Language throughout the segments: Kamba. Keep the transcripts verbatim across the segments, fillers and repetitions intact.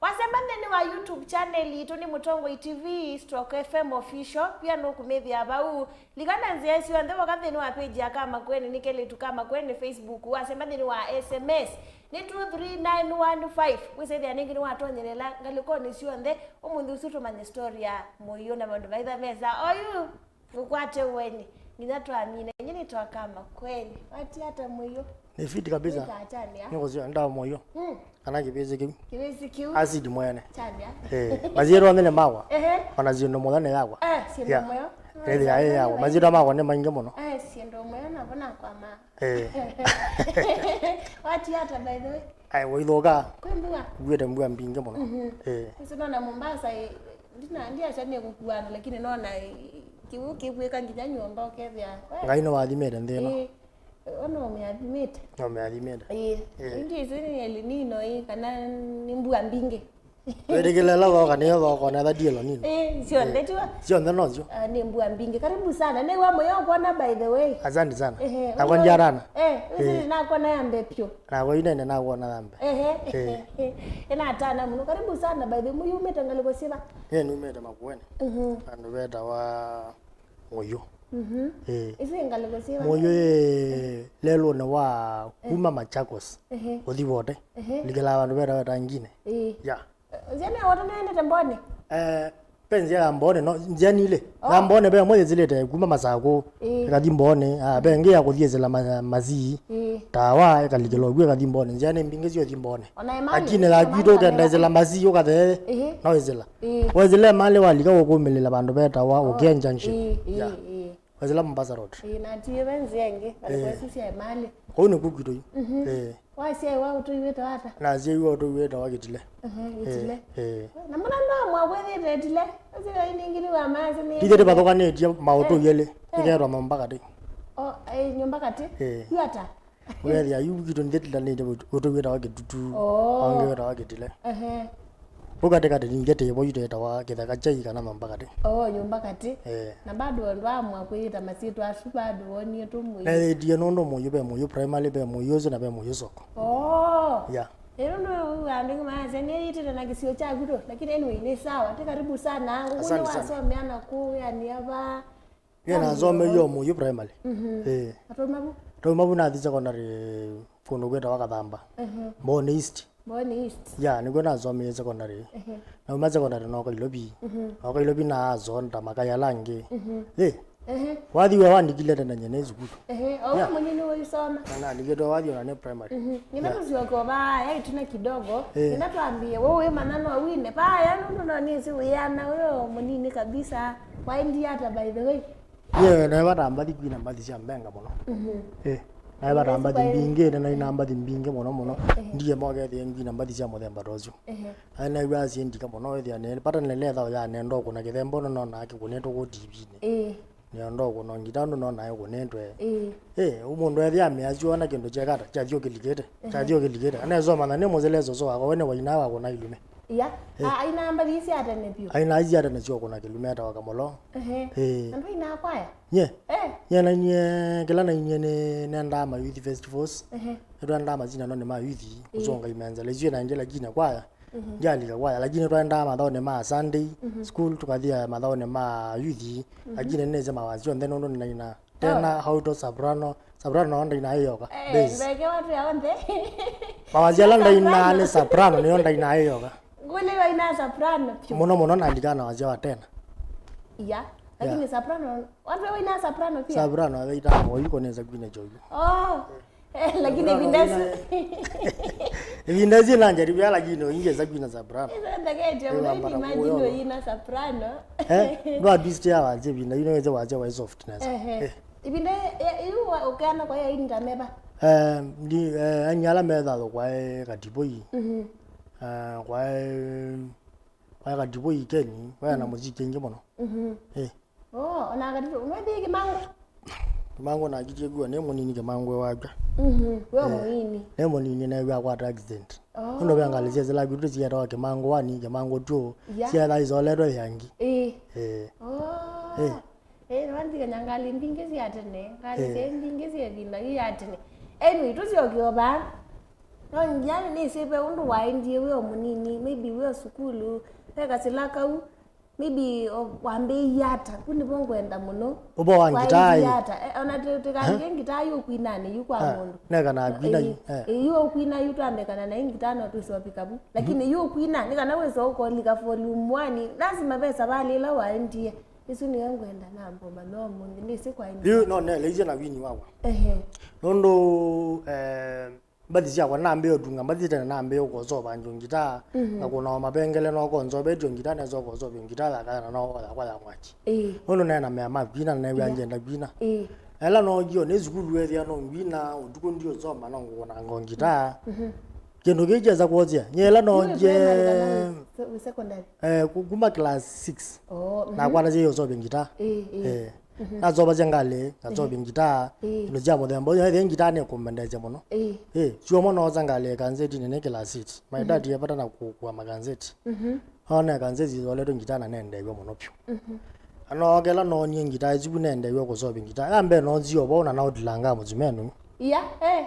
Wasemba nthĩnĩ wa YouTube channel yitũ nĩ Mũtongoi T V stroke F M Official, pia nũkũmĩthĩa vau. Likana nzĩa syonthe woka nthĩnĩ wa page ya Kamakueni nĩ kelĩtu Kamakueni Facebook, wasemba nthĩnĩ wa S M S nĩ two three nine one five. Wĩsethĩa nĩngĩ nĩwatonyelela ngalĩkonĩ syonthe ũmũnthĩ ũsu tũmanye story ya Mũio na maũndũ maitha mesa oyu. Ngũkwate ũeni, nginya twamina, inye nĩtwa Kamakueni. Wati ata Mũio? Nĩ fit kabisa. Nĩtachanĩa. Nĩkũsio ndawa Mũio. Mm. Kana kĩvĩsĩ kĩu. Kĩvĩsĩ kĩu. Acid mwene. Chanĩa. Eh, maziĩtwa nthĩnĩ makwa. Ehe. Ona syĩndũ mũyo nĩ yakwa. Eh, syĩndũ mũyo. Ĩthĩa ĩ yakwa. Maziĩtwa makwa nĩ maingĩ mũno. Eh, syĩndũ mũyo navo nakwa ma. Eh. Wati ata, by the way? Ai, waithũka. Kwĩ mbua? Kuĩte mbua mbingĩ mũno. Mhm. Eh. Sisi nona Mombasa, eh, ndina, ndiasha nĩ kũkua andũ, lakini nona, eh, kĩw'ũ kĩkwĩka nginya nyũmba ũkethĩa. Ngai nĩwathimĩte nthĩ ĩno. Eh, ona ũmĩathimĩte. Ũmĩathimĩte. Eh, eh. Indi ĩsu nĩ El Nino ĩ, kana nĩ mbua mbingĩ? Wĩtĩkĩle ĩla thooka nĩyo thooka, ona ĩla ndielo nini. Eh, syonthe tiwa? Syonthe nosyo. Ah, nĩ mbua mbingĩ. Karibu sana. Nĩwa Mũio ũkwona, by the way. Asante sana. Ehe, nakwa ndiarana. Eh, wĩsĩ nakona yambe pyũ. Nakwa inene nakwona yambe. Ehe. Eh. Ĩnatana mũno. Karibu sana, by the way. Mũio umĩte ngalĩko syĩva? Eh, numĩte Makueni. Mhm. Andũ vetawa Mũio. Mhm. Eh. Ĩsu ngalĩko syĩva? Mũio ĩ lelũnĩ wa kuma Machakos. Ehe. Ũthi Vote. Ehe. Likĩlaa vandũ vetawa Tangine. Eh. Ya. Nzĩa nĩ wota nĩendete Mboni? Eh, ve nzĩa ya Mboni, no, nzĩa nilĩ. Oh. Ya Mboni ve ĩmwe yĩsĩlĩte kuma Masakũ, ĩĩ, ĩkathi Mboni, ah, ve ĩngĩ ya kũthiĩsĩla ma-, Masii. Ĩĩ. Tawa, ĩkalikĩla ũkw'o ĩkathi Mboni. Nzĩa nĩ mbingĩ syothi Mboni. Ona Emali, lakini ya kwitũ ũkendaĩsĩla Masii ũkathee, ĩĩ, no ĩsĩla. Ĩĩ. Wesĩla Emali walika ũkũmĩlĩla vandũ vetawa, oh, Ũkĩa Junction. Ĩĩ, ĩĩ, yeah, ĩĩ. Wesĩla Mombasa Road. Ĩĩ, na ti ve nzĩa ĩngĩ, eh, ngalĩko isu sya Emali. Kũu nĩku kwitũ yu. Mhm. Eh. Wasyaiwa ũtũi wĩtawa ata? Nasyaiwa ũtũi wĩtawa Kĩtile. Mhm, Kĩtile. Eh, eh. Na mũna ndo mwakwĩthĩte Kĩtile? Ũsĩ vai ningĩ nĩ wa maasĩ nĩ. Ithyĩ tĩvathũkanĩtye maũtũi, eh, elĩ. Eh. Ĩketwa Nyũmba Katĩ. O, eh, Nyũmba Katĩ? Eh. Yu ata? Ũkethĩa yu kwitũ nithyĩ tũlanĩte ũtũi wĩtawa Kĩtutu. Oh. Ongĩ wĩtawa Kĩtile. Ehe. Vau katĩ katĩ ningĩ tĩvo yu tĩtawa Kĩtheka Kyai kana Nyũmba Katĩ. Oh, Nyũmba Katĩ. Eh. Na bado andũ amwa kwĩyĩta masyĩtwa asu bado wonie tũmwĩĩ. Nethĩtie nũndũ Mũio ve Mũio primary, ve Mũio ũsu na ve Mũio soko. Oh. Yeah. Ĩno nĩ ũu andũ maasya nĩyĩtĩte na kĩsio kya kwitũ, lakini anyway, nĩ sawa. Ti karibu sana. Ngũkũ. Asante sana. Nĩwasomea na kũũ yani ava? Ye nasomeie o Mũio primary. Mhm. Eh. Atauma vu? Tauma vu nathi secondary kũndũ kwĩtawa Kathamba. Mhm. Mboni East. Mboni East. Ya, nĩkw'o nasomeie secondary. Mhm. Nauma secondary noka Ilovi. Mhm. Noka Ilovi naasonda makaya ala angĩ. Mhm. Eh. Ehe. Wathi we wandikile tena nyene sukulu. Ehe, o. Yeah. Mũnini ũisoma. Na nalikĩtwe wathi ona nĩ primary. Mhm. Ngĩna, yeah, tũsyoke vaa, ya ĩtina kidogo. Eh. Ngĩna twambie, we wĩmanya no wine. Vaa, ya nũndũ no nĩsĩ wĩana, ũyo mũnini kabisa. Waendie ata, by the way? Ye, naĩ vata mbathi kwina mbathi sya mbenga mũno. Mhm. Eh. Naĩ vata mbathi mbingĩ, na naĩ na mbathi mbingĩ mũno mũno. Ehe. Ndiye mokethie ngwina mbathi sya mũthemba ta ũsu. Ehe. Aĩ naĩw'a asyĩ ndika mũno, ĩthĩa nĩ pata nĩlethao ya nenda ũkũna kĩthembo, nonaa kĩkũnĩtwe kũ T V-nĩ. Ĩĩ. Nĩenda ũkũna ngita nũnonaa ĩkũnĩtwe. Ĩĩ. Ĩ, ũ mũndũ ethĩa amĩasya ona kĩndũ kyekata, kyathi ũkĩlikĩte, ehe, kyathi ũkĩlikĩte. Anesomanya nĩ mũseleso so wakwa, we nĩ wainaa wakũna ilũme. Iya. Ĩ. A-, aina mbathi isi atene vyũ. Aina isi atene syo kũna kĩlũme etawa Kamũlo. Ehe. Ĩ. Andũ aina kwaya? Nye? Eh. Nye nainie, kĩla nainie nĩ nendaa ma youth festivals. Ehe. Nĩtwendaa masindanonĩ ma youth, ĩĩ, kũsonga imenzela isu na ingĩ, lakini kwaya, mhm, ndyalika kwaya, lakini twaendaa mathaonĩ ma Sunday, mhm, school, tũkathia mathaonĩ ma youth, mhm, lakini nĩnĩsĩ mawasya onthe nũndũ nĩnaina. Oh. Tena alto, soprano, soprano no ndainaa ĩyoka. Eh, bass. Mbeke watu ya onthe. Mawasya ala ndainaa nĩ soprano, nĩyo ndainaa ĩyoka. Ngũlĩ waina soprano pyu. Mũno mũno nalika na wasya wa tena. Iya, lakini, yeah, soprano, watu waina soprano pia? Soprano, aweita oyu koneza kwina joyu. Oh. Eh, lakini ĩvinda ĩsu. Ĩvinda ĩsu nanjaribia, lakini oingi eza kwina soprano. Ĩsa ndaketya, eh, mũno wambata imagine kuoya. Ũyina soprano. Eh, no at least ya wanze ĩvinda, you know, eze wanze wa softness. Ehe. Eh. Ĩvinda ĩ-, ĩ-, yu wa-, ũkeana kwa ya inda meva? Eh, ndi, eh, ani ala metha kwa, eh, Katiboi. Mhm. Eh, kwa, eh, kwa Katiboi Keni, kwa na, mm, muziki ingi mũno. Mhm. Eh. Oh, ona Katiboi, umethi Kimangũ? Kimangũ nakitie kuwa nĩ mũnini Kimangũ wakwa. Mhm, we, eh, mũnini. Nĩ mũnini na akwata accident. Oh. Nũndũ ve ngalĩ syesela kwitũ syetawa Kimangũ one, Kimangũ two, yeah, syetha isoletwe yangi. Ĩĩ. Eh. Oh. Eh. Eh, nĩwanzikanya ngalĩ mbingĩ sya tene, ngalĩ, eh, sya mbingĩ sya ĩvinda yu ya tene. Anyway, tũsyoke o vaa. No nginya nĩsĩ ve ũndũ waendie wĩ o mũnini, maybe wĩ Yo sukulu, ve kasila kau, maybe o-, wambĩĩie ata, ku nĩvo ngwenda mũno. Ũvoo wa ngitaa ĩ. Waĩlye ata? Eh, ona tĩ-, tĩkangĩe ngitaa yu kwinanĩ yu kwa mũndũ. Neka na kwina yu. Eh, yu kwina yu twambĩkana na ngitaa no twĩsovika vu. Lakini yu kwina, nĩ kana wĩsa ũkolika volume one, lazima ve savalĩ ĩla waendie. Ĩsu nĩyo ngwenda nambomba no mũnthĩ, ndĩsĩ kwa yu no neleisye na wini wakwa. Ehe. Nũndũ, eh, mbathi syakwa nambĩĩa ũtunga mbathi tene, nambĩĩa kũsova ngitaa, mhm, na kũnao mapengele, no konzovetyo ngitaa, nesa kũsovya ngitaa yakana no yakwa ya mwaki. Ĩĩ. Nũndũ naĩ na mea ma kwina, na new'a ngyenda kwina. Ĩĩ. Ela no ngio nĩ sukulu ethĩa no ngwina, ũtukũ ndiũsoma no ngũkũna ngo ngitaa. Mhm. Kĩndũ kĩu kyesa kwosya nyela no ngie primary kana wĩ secondary? Eh, ku-, kuma class six. Oh, mhm. Nakwanasya ũsovya ngitaa. Ĩĩ, ĩĩ. Eh. Mhm. Nasovasya ngalĩ, ngasovya ngitaa, ĩĩ, kĩndũ kya mũthemba ũyũ, ethĩa ngitaa nĩkũmendesya mũno. Ĩĩ. Ĩĩ, sio mwana osa ngalĩ kanzetinĩ nĩ class eight. My dad epata na kũkua makanzeti. Mhm. One kanzeti isoletwe ngitaa na nendeew'a mũno vyũ. Mhm. Anookela noonie ngitaa ĩsu vu nendeew'a kũsovya ngitaa. Ya mbee noonzie ũvoo na naũtilanga mũsumeno. Iya, eh.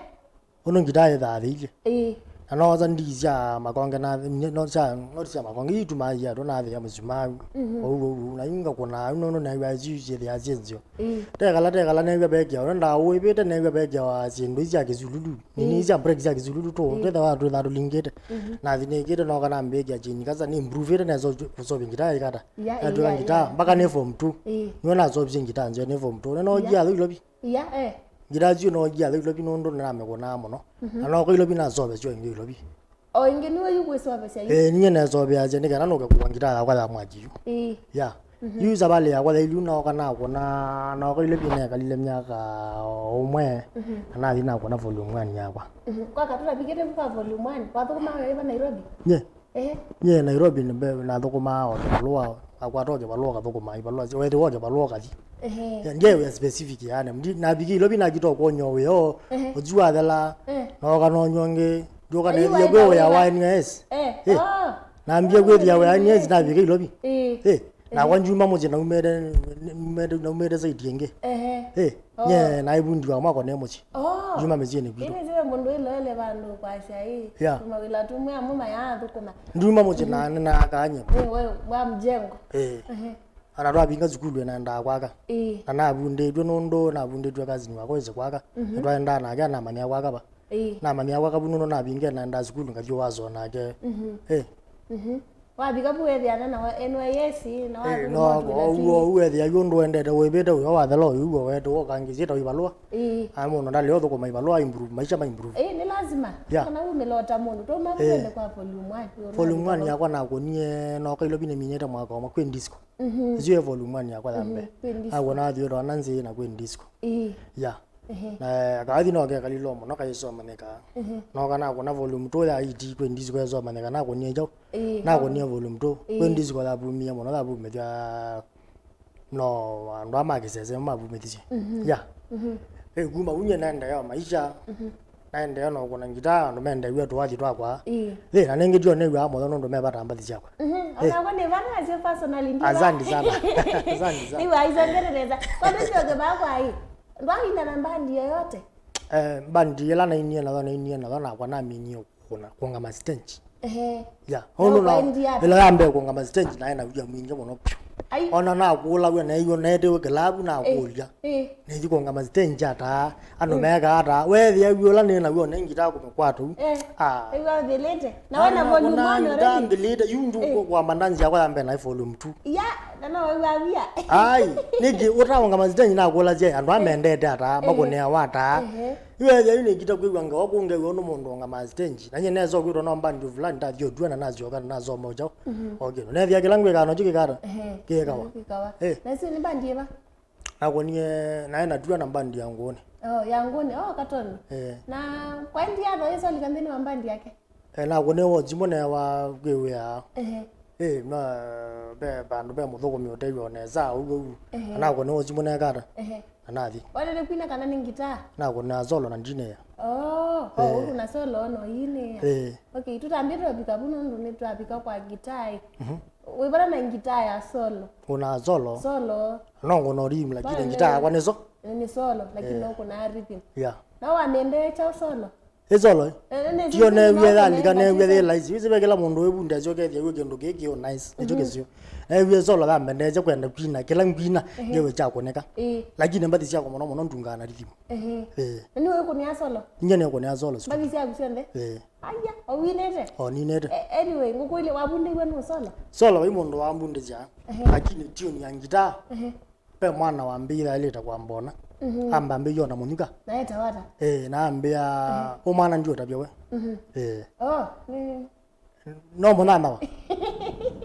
Ũndũ ngitaa yĩthaathĩilye. Ĩĩ. Na noosa ndii sya makonge na, no sya, no sya makonge, itumaa iatũ nathĩa mũsumaa. Mhm. Ou, ou, na yu ngakũna, au nũndũ neew'a isu syĩthĩaa syĩ nzeo. Ĩĩ. Tekala, tekala, neew'a vekĩawa, nenda ũĩvĩte, neew'a vekĩawa syĩndũ sya kĩsululu. Nini, ĩĩ, sya break sya kĩsululu tũ, ĩĩ, twĩthawa twĩthaa tũlingĩte. Mhm. Nathi nĩkĩte nooka nambĩĩkĩa chini kasa nĩ improveĩte nesa kũsovya ngitaa ĩkata. Ya, yatwĩka ĩĩ, ngitaa, ya, mpaka nĩ form two. Ĩĩ. Nĩwe nasovisye ngitaa nzeo nĩ form two. Nĩnookie atho Ilovi. Iya, eh. Ngitaa yu nookie atho Ilovi nũndũ nĩnamĩkũnaa mũno. Mhm. Na nooka Ilovi nasovesya ĩngĩ Ilovi. O ĩngĩ nĩwe yu kwĩsovesya yu? Ĩĩ, ninyie nesoveasya nĩ kana nũke kũa ngitaa yakwa ya mwaki yu. Ĩĩ. Ya. Mhm. Yu savalĩ yakwa ya ĩlu nooka nakũna, nooka Ilovi nekalile myaka ũmwe, mhm, na nathi nakũna volume one yakwa. Mhm. Kwa katũ navikĩte kwa volume one, wathũkũmaa wĩ va Nairobi? Nye? Ehe. Nye Nairobi nĩmbe-, nathũkũmaa o kĩvalũa, akwata o kĩvalũa ũkathũkũma ivalũa, wethĩwa o kĩvalũa ũkathi. Ehe. Ya, ndiewĩa specific yani. Ndi-, navikie Ilovi nakita ũkwony'a wĩa o, ehe, ũtyu wathela, eh, nooka nonywa ũngĩ, ndũka nethie kwĩ wĩa wa N Y S. Eh. Eh. Oh. Nambie kwĩthĩa wĩa N Y S navika Ilovi. Eh. Eh. Nakwa ndyuma mũsyĩ naumĩte, naumĩte, naumĩte site ĩngĩ. Ehe. Eh. Oh. Nye naivundiwa mwako ne mũsyĩ. Oh. Ndyuma mĩsyĩnĩ kwitũ. Ĩĩ nĩsĩ ve mũndũ wĩloele vandũ kwasya ĩ. Yeah. Tũmawĩla tũmwe amwe mayaathũkũma. Ndyuma mũsyĩ na nĩnakanye. Ĩĩ, we wa mjengo. Eh. Ehe. Ana twavinga sukulu naendaa kwaka. Ĩĩ. Na navundĩtw'e nũndũ navundĩtw'e cousin wakwa wĩsĩ kwaka. Mhm. Nĩtwaendaa nake anamanyĩa kwaka va. Ĩĩ. Namanyĩa kwaka vu nũndũ navinge naendaa sukulu ngathi ũwaso nake. Mhm. Eh. Mhm. Wavika vu weethĩana na N Y S na, eh, wathũkũma no, ũtwĩla ũu, twingĩ. Ũu weethĩa yu ũndũ wendete wĩvĩte ũyo wathela ũyu w'o wetu ũkangĩsye ta ivalũa. Ĩĩ. Ai mũndũ ndalĩ ũthũkũma ivalũa improve, maisha ma improve. Ĩĩ, nĩ lazima. Yeah. Kana umĩla o ta mũndũ, tũma, eh, wende kwa volume one, volume one yakwa nakũnie noka Ilovi nĩminĩte mwaka ũmwe kwĩ disco. Mhm. Ĩsu ĩ volume one yakwa ya mbee. Mhm, kwĩ disco. Nakuona athiũtwa na nzĩ na kwĩ disco. Ĩĩ. Yeah. Ehe. Na akathi no kekalile mũno kaisomanyĩka. Ehe. No kana kuna volume two ya iti kwĩ disco yasomanyĩka na kunie jau. Ĩĩ. Na kunie volume two. Ĩĩ. Kwĩ disco ya vumie mũno ya vumithya no andũ ama kisese mavumithisye. Mhm. Ya. Mhm. Ĩ kuma unye naenda ya maisha. Mhm. Naendea no kuna ngitaa andũ mendew'a tũwathi twakwa. Ĩĩ. Ĩ na nĩngĩ tio nĩw'aa mũno nũndũ mevata mbathi syakwa. Mhm. Ĩ. Onakwa nĩ vana nasyo personally ndiwa. Asante sana. Asante sana. Ndiwa isongerereza. Kwa ndio sio kebakwa hii. Ndwainda na mbandi yoyote? Eh, mbandi ĩla nainie nayo, nainie nayo nakwa naminie kũna, kũngama stage. Ehe. Ya, no ũndũ na kwaendia ĩla ya mbee kũngama stage naĩ na wia mwingĩ mũno. Ai. Ona nakũlaw'a na iyo netewe kĩlavu nakũlya. Eh, eh. Nĩthi kũngama stage ata, andũ mekaa ata. Wethĩa wia ũla nĩ naw'o nĩ ngitaa kũmĩkwata ũu. Eh. Ah. Ĩw'a ũthilĩte. Na wena volume one already? Ndambĩlĩte, yu ndu kwamba ndanzi yakwa ya mbee na volume two. Ya, na no wĩw'a wia. Ai, nĩkĩ ũtaũngama stage nakũlasya andũ amendete ata, makũneawa ata. Ehe. Yu ethĩa yu nĩkita kwĩw'a ngewa kũngewa ũndũ mũndũ ũngama stage. Na nyie nesa ũkwĩtwa no mbandi fulani ndathi ũtua na nasyoka na nasoma ũkyaũ. Mhm. O kĩndũ. Nethĩa kĩla ngwĩkaa nakyo kĩkata. Ehe. Kĩkawa. Kĩkawa. Eh. Na isu nĩ mbandi ĩva? Nakonie naĩ natua na mbandi ya Ngũnĩ. Oh, ya Ngũnĩ. Oh, Katoni. Eh. Na kwaendia atho ĩsolika nthĩnĩ wa mbandi yake? Eh, nakũnĩwa ũsimũ newa kwĩwĩa. Ehe. Eh, na ve vandũ ve mũthũkũmi ũtew'a nesa ũu ũu. Ehe. Na nakũnĩwa ũsimũ nekata. Ehe. Na nathi. Waendete kwina kana nĩ ngitaa? Nakũnĩa solo na ndinĩa. Oh, oh, eh. Ũkũna solo no inĩa. Eh. Okay, tũtambĩte ũvika vu nũndũ nĩtwavika kwa ngitaa ĩ. Mhm. Wĩvana na ngitaa ya solo? Kũna solo. Solo. No ngũna rhythm lakini ngitaa yakwa nĩ so. Nĩ solo lakini, eh, no kũna rhythm. Yeah. No wamĩendee kyaũ solo? Ĩ solo, eh? Eh, nĩ Tio sisi newie nĩ yalika, newie yĩ laisi. Wĩsĩ ve kĩla mũndũ wĩvundĩasya ũkethĩa wĩ kĩndũ kĩĩ kĩũ nice. Nĩkyo kĩsio. Newie solo yambendeesya kwenda kwina, kĩla ngwina, ngewe kya kũneka. Ĩĩ. Lakini mbathi syakwa mũno mũno ndungaa na rhythm. Ehe. Ĩĩ. Na nĩ ũĩ kũnĩa solo? Nye nĩ kũnĩa solo. Mbathi syaku syonthe? Ĩĩ. Aya, ũwinĩte? O ninĩte. Eh, anyway, ngũkũlye, wavundĩiwe nũ solo? Solo vai mũndũ wambundĩsya. Ehe. Lakini tune ya ngitaa. Ehe. Ve mwana wambĩie ailĩte kwa mbona. Mhm. Ambambĩie ona mũnyuka. Na etawa ata? Eh, na ambĩa, "Ũmwana ndiũtavya we." Mhm. Eh. Oh, nĩ No mũnyanyawa.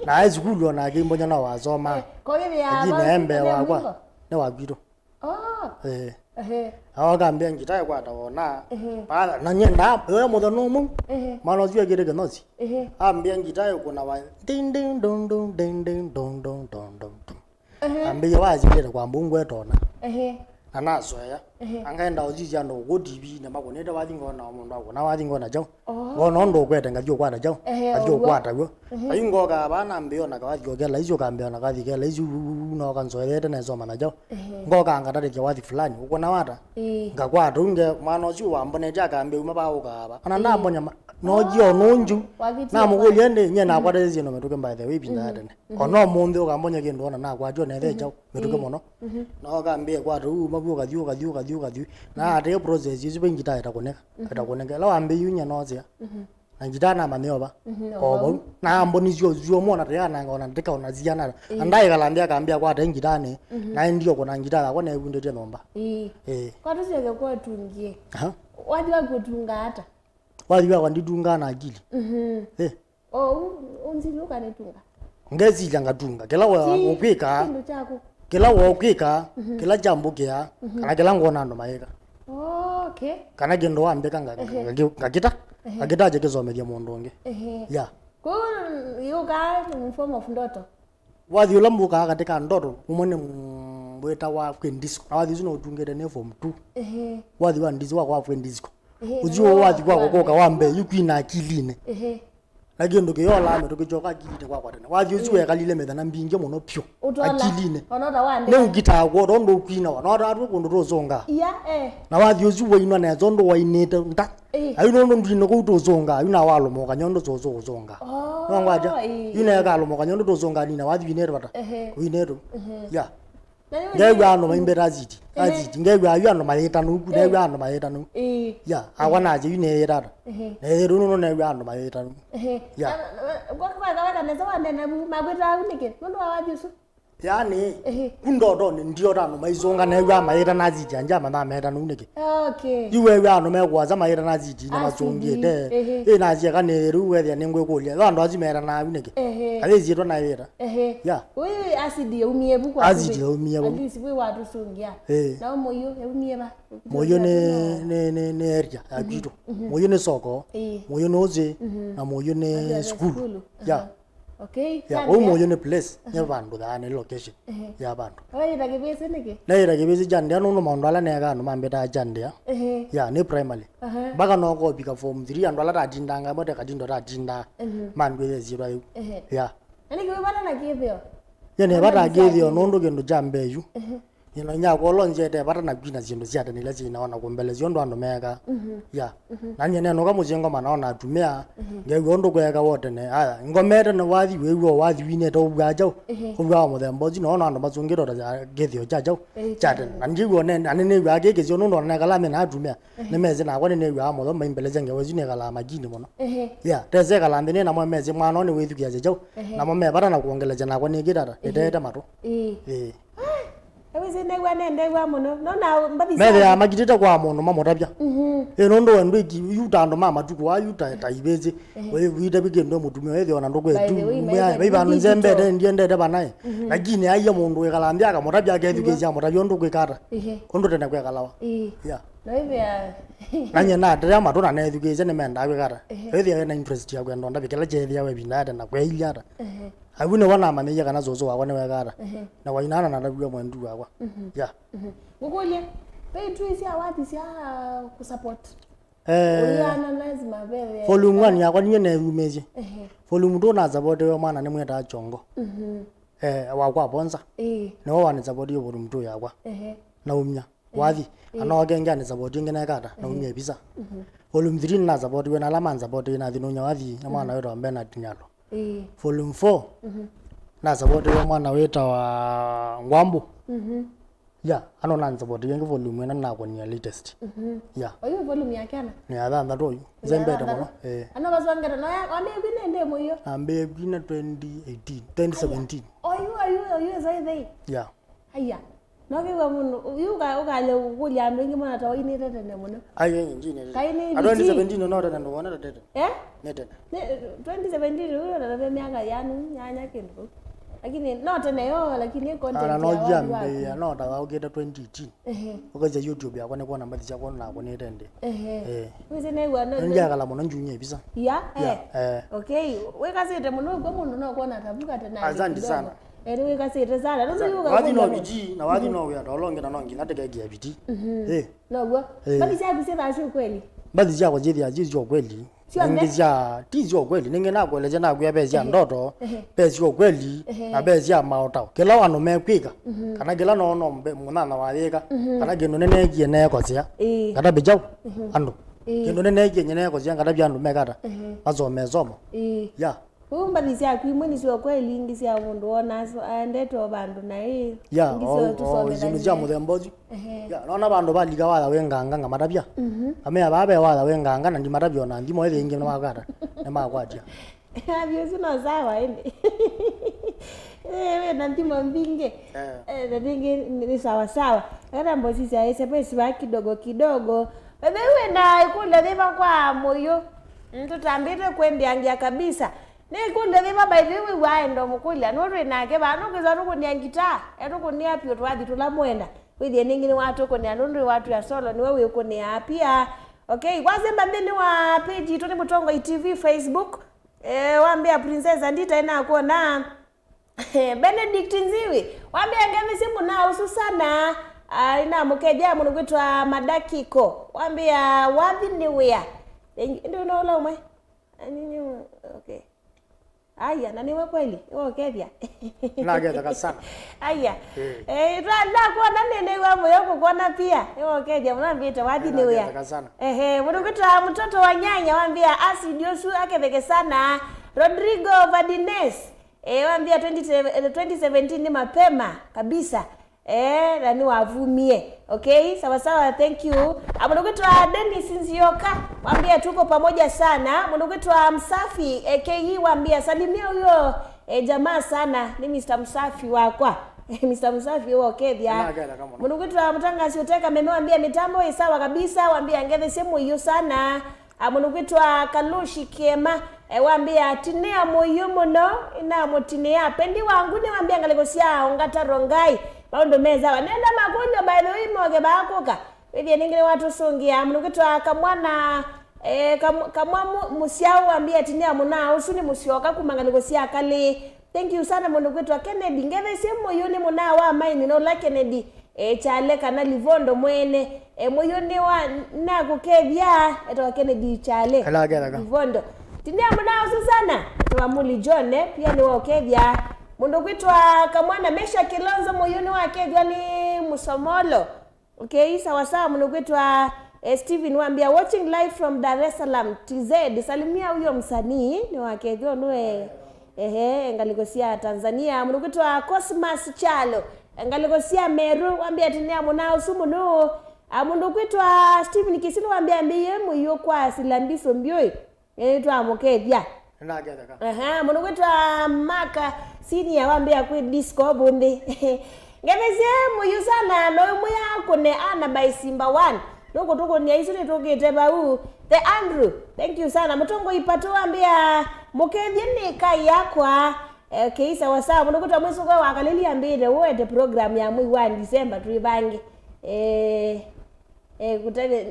Na aĩ sukulu ona akĩmbonya no wasoma. Eh, kwa hivyo ya Lakini aembe wakwa. Nĩ wa kwitũ. Oh. Eh. Ehe. Akambĩa ngita ĩkwata wona. Ehe. Pala, na nyenda, yoya mũthenya ũmwe. Ehe. Mwana ũcio ekĩte kĩnosi. Ehe. Ambĩa ngita ĩkũna wa ding ding dong dong ding ding dong dong dong dong dong. Ehe. Ambĩie wasilĩte kwa mbungu etona. Ehe. Na nasoea. Ehe. Angaenda ũsisya andũ kũ T V-inĩ makũnĩte wathi ngona mũndũ akũna wathi ngona kyaũ. Oh. Ngona ũndũ ũkwete ngathi ũkwata kyaũ. Ehe, ngathi ũkwata w'o. Ehe. Ayu ngoka vaa nambĩo na kawathi oke laisi ũkambĩo na kathi ke laisi uu na ũkansoethete nesoma na kyaũ. Ehe. Ngoka ngatarĩthya wathi fulani ũkũna wata. Ĩĩ. Ngakwata ũu nge mwana ũcio wambonete akambĩa uma vaa ũkaava. Ona ndambonya ma- No jio nunju. Namũkũlya ĩndĩ, nye nakwatĩte syĩndũ mĩtũkĩ by the way ĩvinda ya tene. Ona ũmũnthĩ ũkambonya kĩndũ ona nakwatio nethe kyaũ mĩtũkĩ mũno. No ũkambĩa kwata ũu uma vu ũkathi ũkathi ũkathi ũkathi. Na atĩ process isu vaingĩ ta ĩtakũneka. Ĩtakũneka. Ĩla wambĩie nye nosea. Na ngita namanyĩo va. O vau. Na ambonisyo zuo mona tayana ona ndĩka ona ziana. Na ndaĩkala nthĩ akambĩa kwata ngitanĩ. Na ndio kuna ngita yakwa na ĩvundĩtye nyũmba. Ĩĩ. Ĩĩ. Kwa tũsyoke kwa ũtungie. Aha. Wathi waku ũtungaa ata? Wathi wakwa nditungaa na akili. Mhm. Eh. O, u- unzili ũkanitunga. Ngesilya ngatunga. Kĩla wa Ti ũkwĩka, kĩndũ kyaku. Kĩla wa ũkwĩka, kĩla kyambũkĩa, kana kĩla ngona andũ mayĩka. Oh, okay. Kana kĩndũ wambĩka nga- Ehe. ngakĩ- ngakĩta, Ehe. ngakĩta kye kĩsomethya mũndũ ũngĩ. Ehe. Yeah. Kwa hiyo, yuka in form of ndoto. Wathi ũla mbũkaa katĩ ka ndoto, ũmwe nĩ m- wĩtawa Queen Disco. Na wathi ũsu no ũtungĩte nĩ form two. Ehe. Wathi wa ndisi wakwa wa Queen Disco. Ehe, ũsu na wathi wakwa kũka wa mbee, yu kwina akilinĩ. Ehe. Na kĩndũ kĩyolaa mĩtũkĩ kyoka akilinĩ kwakwa tene. Wathi ũsu wekalile mĩthenya mbingĩ mũno pyũ. Ũtola. Akilinĩ. Ona ũta wandĩka. Nĩ ũkitaa kwota ũndũ ũkwinawa. Na wata atwe kũndũ tũsũngaa. Iya, eh. Na wathi ũsu wainwa nesa ũndũ wainĩte nda. Ĩĩ. Ayu nũndũ ndwine kũu tũsũngaa, yu na walũmũka nyondo tũsũ ũsũngaa. Oh, nongwatya. Ĩĩ. Yu nekalũmũka nyondo tũsũngaa nina wathi winetũ vata. Ehe. Winetũ. Ehe. Ya. Na yu ngew'a andũ maimbeta aziti. Ehe. Aziti. Ngew'a ayu andũ mayĩtanu ku, ĩĩ, ngew'a andũ mayĩtanu. Ĩĩ. Ya, akwa naje yu neyĩtata. Ehe. Neyĩtũ nũno new'a andũ mayĩtanu. Ehe. Ya. Na- na- kwa- kwa- kwa- kanesa wanene vu, makwĩtaa vu nĩkĩ? Nũndũ wa wathi ũsu? Yaani, ehe, ku ndotonĩ ndiota andũ maisũnga new'a mayĩta na aziti anja mathaa metanu nĩkĩ? Okay. Yu wew'a andũ mekũasa mayĩta na aziti na aziti, masũngĩte. Ehe. Ĩ nasie kana rĩu wethĩa nĩngwĩkũlya. Yo andũ asu metanaa vu nĩkĩ? Ehe. Athĩsiĩtwa na ĩta. Ehe. Ya. Ũyũ acid yaumie vu kwa. Acid yaumie vu. At least we watũsũngĩa. Eh. Na mũyũ yaumie va? Mũyũ nĩ, nĩ, nĩ, nĩ area ya kwitũ. Mhm. Mũyũ nĩ soko. Eh. Mũyũ nĩ ũsĩ. Mhm. Na mũyũ nĩ sukulu. Sukulu. Ya. Aha. Okay. Ya, ũu mũyũ nĩ place, nĩ vandũ thaa nĩ location ya vandũ. Wayĩta kĩvĩsĩ nĩkĩ? Nayĩta kĩvĩsĩ Jandĩa nũndũ maũndũ ala neekaa andũ mambĩtaa Jandĩa. Ehe. Ya, nĩ primary. Aha. Mpaka nokobika form three, andũ ala tatindanga amwe te katindo tatindaa. Mhm. Mandwĩthĩe syĩtwa yĩu. Ehe. Ya. Na nĩkĩ wĩ vata na kĩthĩo? Nye nĩ vata kĩthĩo nũndũ kĩndũ kya mbee yu. Ehe. Nyina inya kwolo nzete vata na kwina syĩndũ sya tene ila syĩnawa na kũmbelesya ũndũ andũ meekaa. Mhm. Ya. Mhm. Na nyie nenũka mũsyĩ ngoma naona atumĩa, mhm, ngew'a ũndũ kweekawa tene. Aya, ngomete na wathi wĩw'a wathi winete ũvwaa kyaũ. Ehe. Ũvwaa wa mũthemba ũsu, noona andũ masũngĩte ota kĩthĩo kya kyaũ. Ehe, kya tene. Na ndiw'a one, ani nĩw'aa kĩ kĩsio nũndũ ona nekala me na atumĩa. Ehe. Nĩmesĩ nakwa nĩnĩw'aa mũtho maimbelesya ngewa isu nĩkalaa makini mũno. Ehe. Ya, tese kala nthĩ nĩ namo mesĩ mwana ũũ nĩwĩthukĩasya kyaũ. Ehe. Namo me vata na kuongelesya nakwa nĩkĩtata, ehe, nĩteete matũ. Ĩĩ. Ĩĩ. Ai, ewĩsĩ nĩw'a nendew'a mũno. Nona mbathi methĩaa makitĩte kwa mũndũ mamũtavya. Mhm. Ĩ nũndũ we ndwĩki yu ta andũ ma matukũ aa yu ta, ta ivĩsĩ. Ehe. We wĩtavya kĩndũ mũtumĩa wĩthĩwa na ndũkwetu. By the way, maitha, vai vandũ nzembete ndiendete vanaĩ. Mhm. Lakini aia mũndũ wĩkala nthĩ akamũtavya akethukĩĩsya amũtavya ũndũ kwĩka ata. Ehe. Ũndũ tene kwekalawa. Ĩĩ. Yeah. Na ĩthĩa. Na nyie natea matũ na nethukĩĩsya nĩmendaa kwĩka ata. Ehe. Ĩthĩa wĩna interest ya kwenda ũndavya kĩla kyeethĩawa ĩvinda ya tene na kweilye ata. Ehe. Avu nĩvo namanyĩie kana sũsũ wakwa nĩweka ata. Ehe. Na wainana na ndaviwa mwendu wakwa. Mhm. Ya. Mhm. Ngũkũlye, ve itui sya wathi sya kũsupport? Eh, ũiana lazima veve. Volume one yakwa ninyie neyumĩsye. Ehe. Volume two nasapotiwe mwana nĩmwĩtaa Chongo. Mhm. Eh, wakwa Bonza. Ĩĩ. Nĩwe wanisapotie volume two yakwa. Ehe. Naumya. Wathi, ĩĩ, anooke ĩngĩ anisapoti ĩngĩ nekata, naumie visa. Mhm. Volume three nĩnasapotiwe na ala mansapotiwe nathi nũnya wathi na mwana wĩtawa Bernard Nyalo. Ĩĩ. Volume four, mhm, nasapotiwe mwana wĩtawa Ngwambu. Mhm. Ya, ano nansapotiwe ĩngĩ volume ĩna nakonia latest. Mhm. Ya. Oyu volume ya kĩana? Nĩ ya thanthatũ oyu. Nĩ ya nzembete thanthatũ mũno. Eh. Ano basongete no ya, wambie kwina ende mũio. Nambie kwina twenty eighteen, twenty seventeen. Oyu, oyu, oyu, is I there? Ya. Aya. No kĩw'a mũndũ, yu ũka-, ũkalya kũkũlya andũ aingĩ mona ta wainĩte tene mũno. Ai, ai, ndinĩte. Kaĩ nĩ a twenty seventeen no tene ndũwonete tene. Eh? Nĩ tene. Nĩ, twenty seventeen, ũyũ ndatavya myaka yanu, nyanya kĩndũ. Lakini, no tene yo, lakini content. Ana no ya wandi waku. Jambĩĩa, no ta waũkĩte twenty eighteen. Ehe. Ũkaisya YouTube yakwa nĩ kwona mbathi syakwa nakũnĩte ndĩ. Ehe. Eh. Wĩsĩ nĩw'a no. Nĩngyakala mũno njunya ivisa. Ya, ya, eh. Eh. Okay. Wĩkasĩte mũno ũkw'a mũndũ no kwona tavuka tena. Asante sana. Eh, nĩwĩkasĩte sana. Nũndũ yu wathi no ũkakũlya bidii, na wathi no wĩa, ta ũla ũngĩ na no nginya tĩkekie bidii. Mhm. Eh. Now'o. Eh. Mbathi syaku syĩ thasyo kweli? Mbathi syakwa syĩthĩa syĩ syo kweli. Syonthe? Ningĩ sya, ti syo kweli. Ningĩ nakuelesya nakwĩa ve sya ndoto, ehe, ve sya kweli, ehe, na ve sya maũtao. Kĩla andũ mekwĩka, mhm, kana kĩla no, no mbe-, mũnana wayĩka, mhm, kana kĩndũ nĩneekie neekosea, ĩĩ, ngatavĩ kyaũ, mhm, andũ. Ĩĩ. Kĩndũ nĩneekie nyie neekosea, ngatavya andũ mekata, ehe, masome ĩsomo. Ĩĩ. Ya. Ũu mbathi syaku imwe nĩ sya ũkweli, ingĩ sya mũndũ wonaa aendete o vandũ naĩ. Ya, ingĩ o, sya o, tũsomethanie. Syĩndũ sya mũthemba ũsu. Ehe. Ya, nona vandũ valika watha wĩ nganga ngamatavya. Mhm. Amea vaa ve watha wĩ nganga na ndimatavya ona nthimo ĩthĩ ingĩ nĩmakwata, nĩmakwatya. Athi ũsu no sawa ĩndĩ. Eh, wĩ na nthimo mbingĩ. Eh. Eh, na ningĩ nĩ sawa sawa. Ena mbosi sya ĩsya pesi va kidogo kidogo. Ĩthĩ wĩ na ĩkũlyo yĩva kwa mũyũ? Mm, tũtambĩte kwendeangia kabisa. Nĩ ĩkũlyo yĩva by the way wĩw'aa enda ũmũkũlya? Nũndũ wĩ nake vaa, nũkwĩthwa tũkũnĩa ngitaa, etũkũnĩa pyũ twathi tũla mwenda. Wĩthĩe nĩngĩ nĩwatũkũnĩa nũndũ wĩwatwĩa solo, nĩwe wĩkũnĩaa pia. Okay, kwasya mba nthĩnĩ wa page itũ nĩ Mũtongoi T V Facebook. Eh, wambĩa Princess Andita ĩnakwona. Benedict Nziwi, wambĩa ngemisye mũnaa ũsu sana. Ah, ĩnamũkethya mũndũ kwĩtwa Madakiko. Wambĩa wathi nĩ wĩa. Ĩndĩ ũna ũla ũmwe. Anyinyi, okay. Aya, na nĩwe kweli, nĩwe ũkethya? Nagetheka sana. Aya. Eh. Eh, twa-, ndakwona nĩ, nĩw'a mũyo kũkwona pia. Nĩwe ũkethya, mũno ambĩte wathi nĩ wĩa. Nagetheka sana. Ehe, mũndũ kwĩtwa mtoto wa nyanya wambĩa acid ũsu aketheke sana. Rodrigo Vadines, eh, wambĩa twenty, eh, twenty seventeen nĩ mapema kabisa. Eh, na nĩwavumie. Okay, sawa sawa, thank you. Ah, mũndũ kwĩtwa Dennis Nzioka, wambia tuko pamoja sana. Mũndũ kwĩtwa Msafi, A K E, wambia salimia huyo, eh, jamaa sana. Nĩ Mister Msafi wakwa. Mister Msafi wakethya. Mũndũ kwĩtwa Mutangasi Uteka Meme, wambia mitambo ĩ sawa kabisa, wambia ngethesie mũiũ sana. Ah, mũndũ kwĩtwa Kalushi Kĩema, eh, wambĩa, "Tinĩa mũiũ mũno, inamũtinĩa." Pendi wangu nĩ wambĩa ngalĩko sya Ongata Rongai, maũndũ me sawa. Nenda makũlyo, by the way, moke vaakũka. Wĩthĩe nĩngĩ nĩwatũsũngĩa. Mũndũ kwĩtwa Kamwana, eh, Kam-, Kamwa Mu-, Mũsyaũ wambĩa, "Tinĩa mũnaa ũsu nĩ mũsyoka kuma ngalĩko sya kalĩ." Thank you sana mũndũ kwĩtwa Kennedy. Ngethesie mũiũ nĩ mũnaa wa maini na ũla Kennedy, e, Kyale kana Livondo mwene. E, mũiũ nĩ wa nakũkethya, etawa Kennedy Kyale. Ala akethaka. Livondo. Tinĩa mũnaa ũsu sana, etawa Muli John, e, pia nĩ wa ũkethya. Mũndũ kwĩtwa Kamwana Mesha Kilonzo mũiũ nĩ wakethwa nĩ Mũsomolo. Okay, sawa sawa, mũndũ kwĩtwa, eh, Steven wambia, "Watching live from Dar es Salaam, T Z. Salimia huyo msanii." Nĩ wakethyo nũe, ehe, ngalĩko sya Tanzania. Mũndũ kwĩtwa Cosmas Chalo, ngalĩko sya Meru, wambia tinĩa mũnaa ũsu mũno. Ah, mũndũ kwĩtwa Steven Kisilu wambia, "Mbiĩ mũiũ kwa sila mbiso mbyũĩ." Ĩĩ, twamũkethya. Nĩnaketheka. Aha, mũndũ kwĩtwa Mark Senior wambĩa kwĩ disco vũnthĩ. Ngethesie mũiũ sana, no ũmwĩa akũne ana by Simba One. Nũkũtũkũnĩa isu nĩtũkĩte vau. The Andrew, thank you sana. Mũtongoi Pato wambĩa, "Mũkethye nĩ kai yakwa." Eh, okay, sawa sawa. Mũndũ kwĩtwa Mwĩsũko wa Kalili ambĩte, "Ũete program ya mwei wa December twĩvange." Eh, eh, kũtave,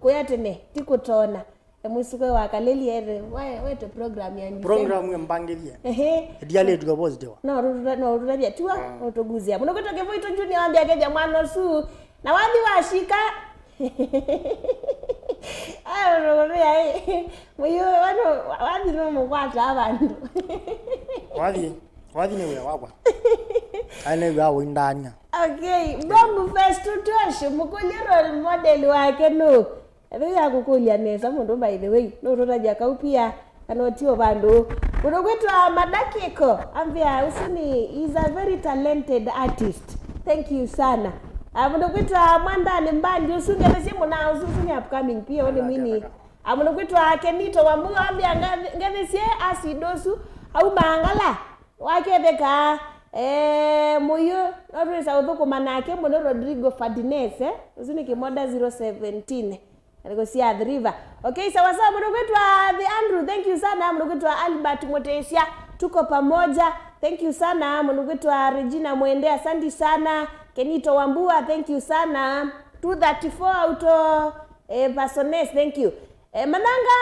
kũya tene, ti kũtona. E, Mwĩsũko wa Kalili ere, we, wete program ya December. Program ĩmbangĩthye. Ehe. Ndialĩtwe positive. No, rũtũta-, no, rũtũtavya, tiwa, ah, ũtũguzia. Mũndũ kwĩtwa Kĩvũitũ Junior wambĩa kethya mwana ũsu. Na wathi washika. Aya, ũtũkũmĩa, ĩ. Mũiũ, wano, wathi no mũkwata vandũ. Wathi, wathi nĩ wĩa wakwa. Ai, nĩ wĩa ũindania. Okay, Bongo Fest Tutosh, mũkũlye role model wake nũ? Ethĩwa ya kũkũlya nesa mũndũ, by the way, no ũtũtavya kau pia, kana ũtio vandũ. Mũndũ kwĩtwa Madakiko, ambĩa ũsu nĩ, is a very talented artist. Thank you sana. Ah, mũndũ kwĩtwa Mwandani Mbandi, ũsu ngethesie mũna, ũsu, ũsu nĩ upcoming pia, ũnĩ mwini. Ah, mũndũ kwĩtwa Kenito Wambu, ambĩa nge-, ngethesie acid ũsu, auma Ngala. Waketheka, eh, mũyũ, no twĩsa ũthũkũma nake mũno, Rodrigo Fadines, eh? Ũsu nĩ Kĩmoda zero seventeen. Ariko cia Athi River. Okay, sawa sawa, mũndũ kwĩtwa The Andrew, thank you sana. Mũndũ kwĩtwa Albert Mutesia, tuko pamoja. Thank you sana. Mũndũ kwĩtwa Regina Mwende, asante sana. Kenito Wambua, thank you sana. Two thirty-four auto, eh, Persones, thank you. Eh, Mananga.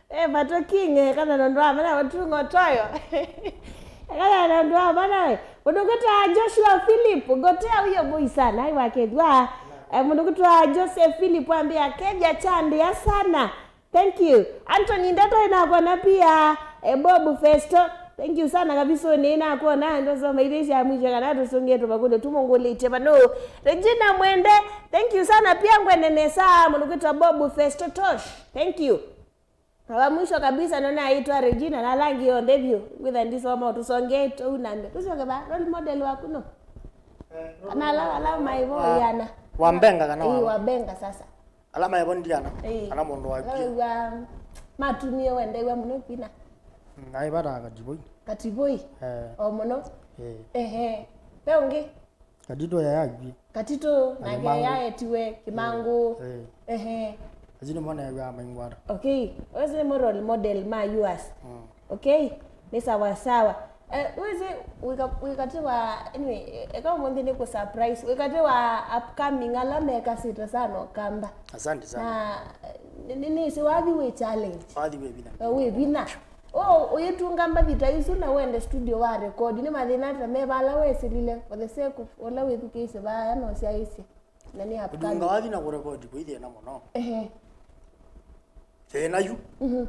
Eh, Pato King, eh, kana nondu wa mana watungo toyo. Kana nondu wa mana we. Mũndũ kwĩtwa Joshua Philip, ngotea huyo boy sana, ai wakethwa. Eh, mũndũ kwĩtwa Joseph Philip ambĩa, "Kethya chandia sana." Thank you. Anthony Ndeto inakuona pia. Eh, Bob Festo. Thank you sana kabisa, nĩ nakuona ndo soma ile ya mwisho kana tusonge tu makundo tumongolete bano. Regina Mwende, thank you sana pia, ngwene nesa, mũndũ kwĩtwa Bob Festo Tosh. Thank you. Na wa mwisho kabisa nona aitwa Regina na langi yonthe vyu. Ngwitha ndisoma tusonge tu nambe. Tusonge ba role model waku no. Kana ala, ala maivo yana. Wa Mbenga kana wa Mbenga sasa. Ala maĩ vo ndiana, ĩĩ, kana mũndũ wakie. Wew'a matumie wendeiwa mũno kwina. Mm, naĩ vata Katiboi. Katiboi. Eh. O mũno. Eh. Ehe. Ve ũngĩ? Katito yayakie. Katito, na nake Kĩmangũ. Yaetiwe Kĩmangũ. Eh, eh. Ehe. Acio nĩmo neew'aa maingwata. Okay. Wesi nĩmo role model ma yours. Mm. Okay, nĩ sawa sawa. Eh, wĩsĩ, wĩka-, wĩkatĩ wa, anyway, eka ũmũnthĩ nĩ kũ surprise. Wĩkatĩ wa upcoming ala mekasĩte sana Ũkamba. Asante sana. Na, eh, nĩ, nĩ, nĩsĩ wathi wĩ challenge. Wathi wĩ vinya. Eh, wĩ vinya. O, ũyĩtunga mbathi ta isu na wende studio wa record. Nĩ mathĩna ata me vala wesĩlile for the sake of ũla wĩthukĩĩsye vaya no syaĩsye. Na nĩ upcoming. Ũtunga wathi na kũrekodi kwĩ thĩna mũno. Ehe. Thĩna yu. Mhm.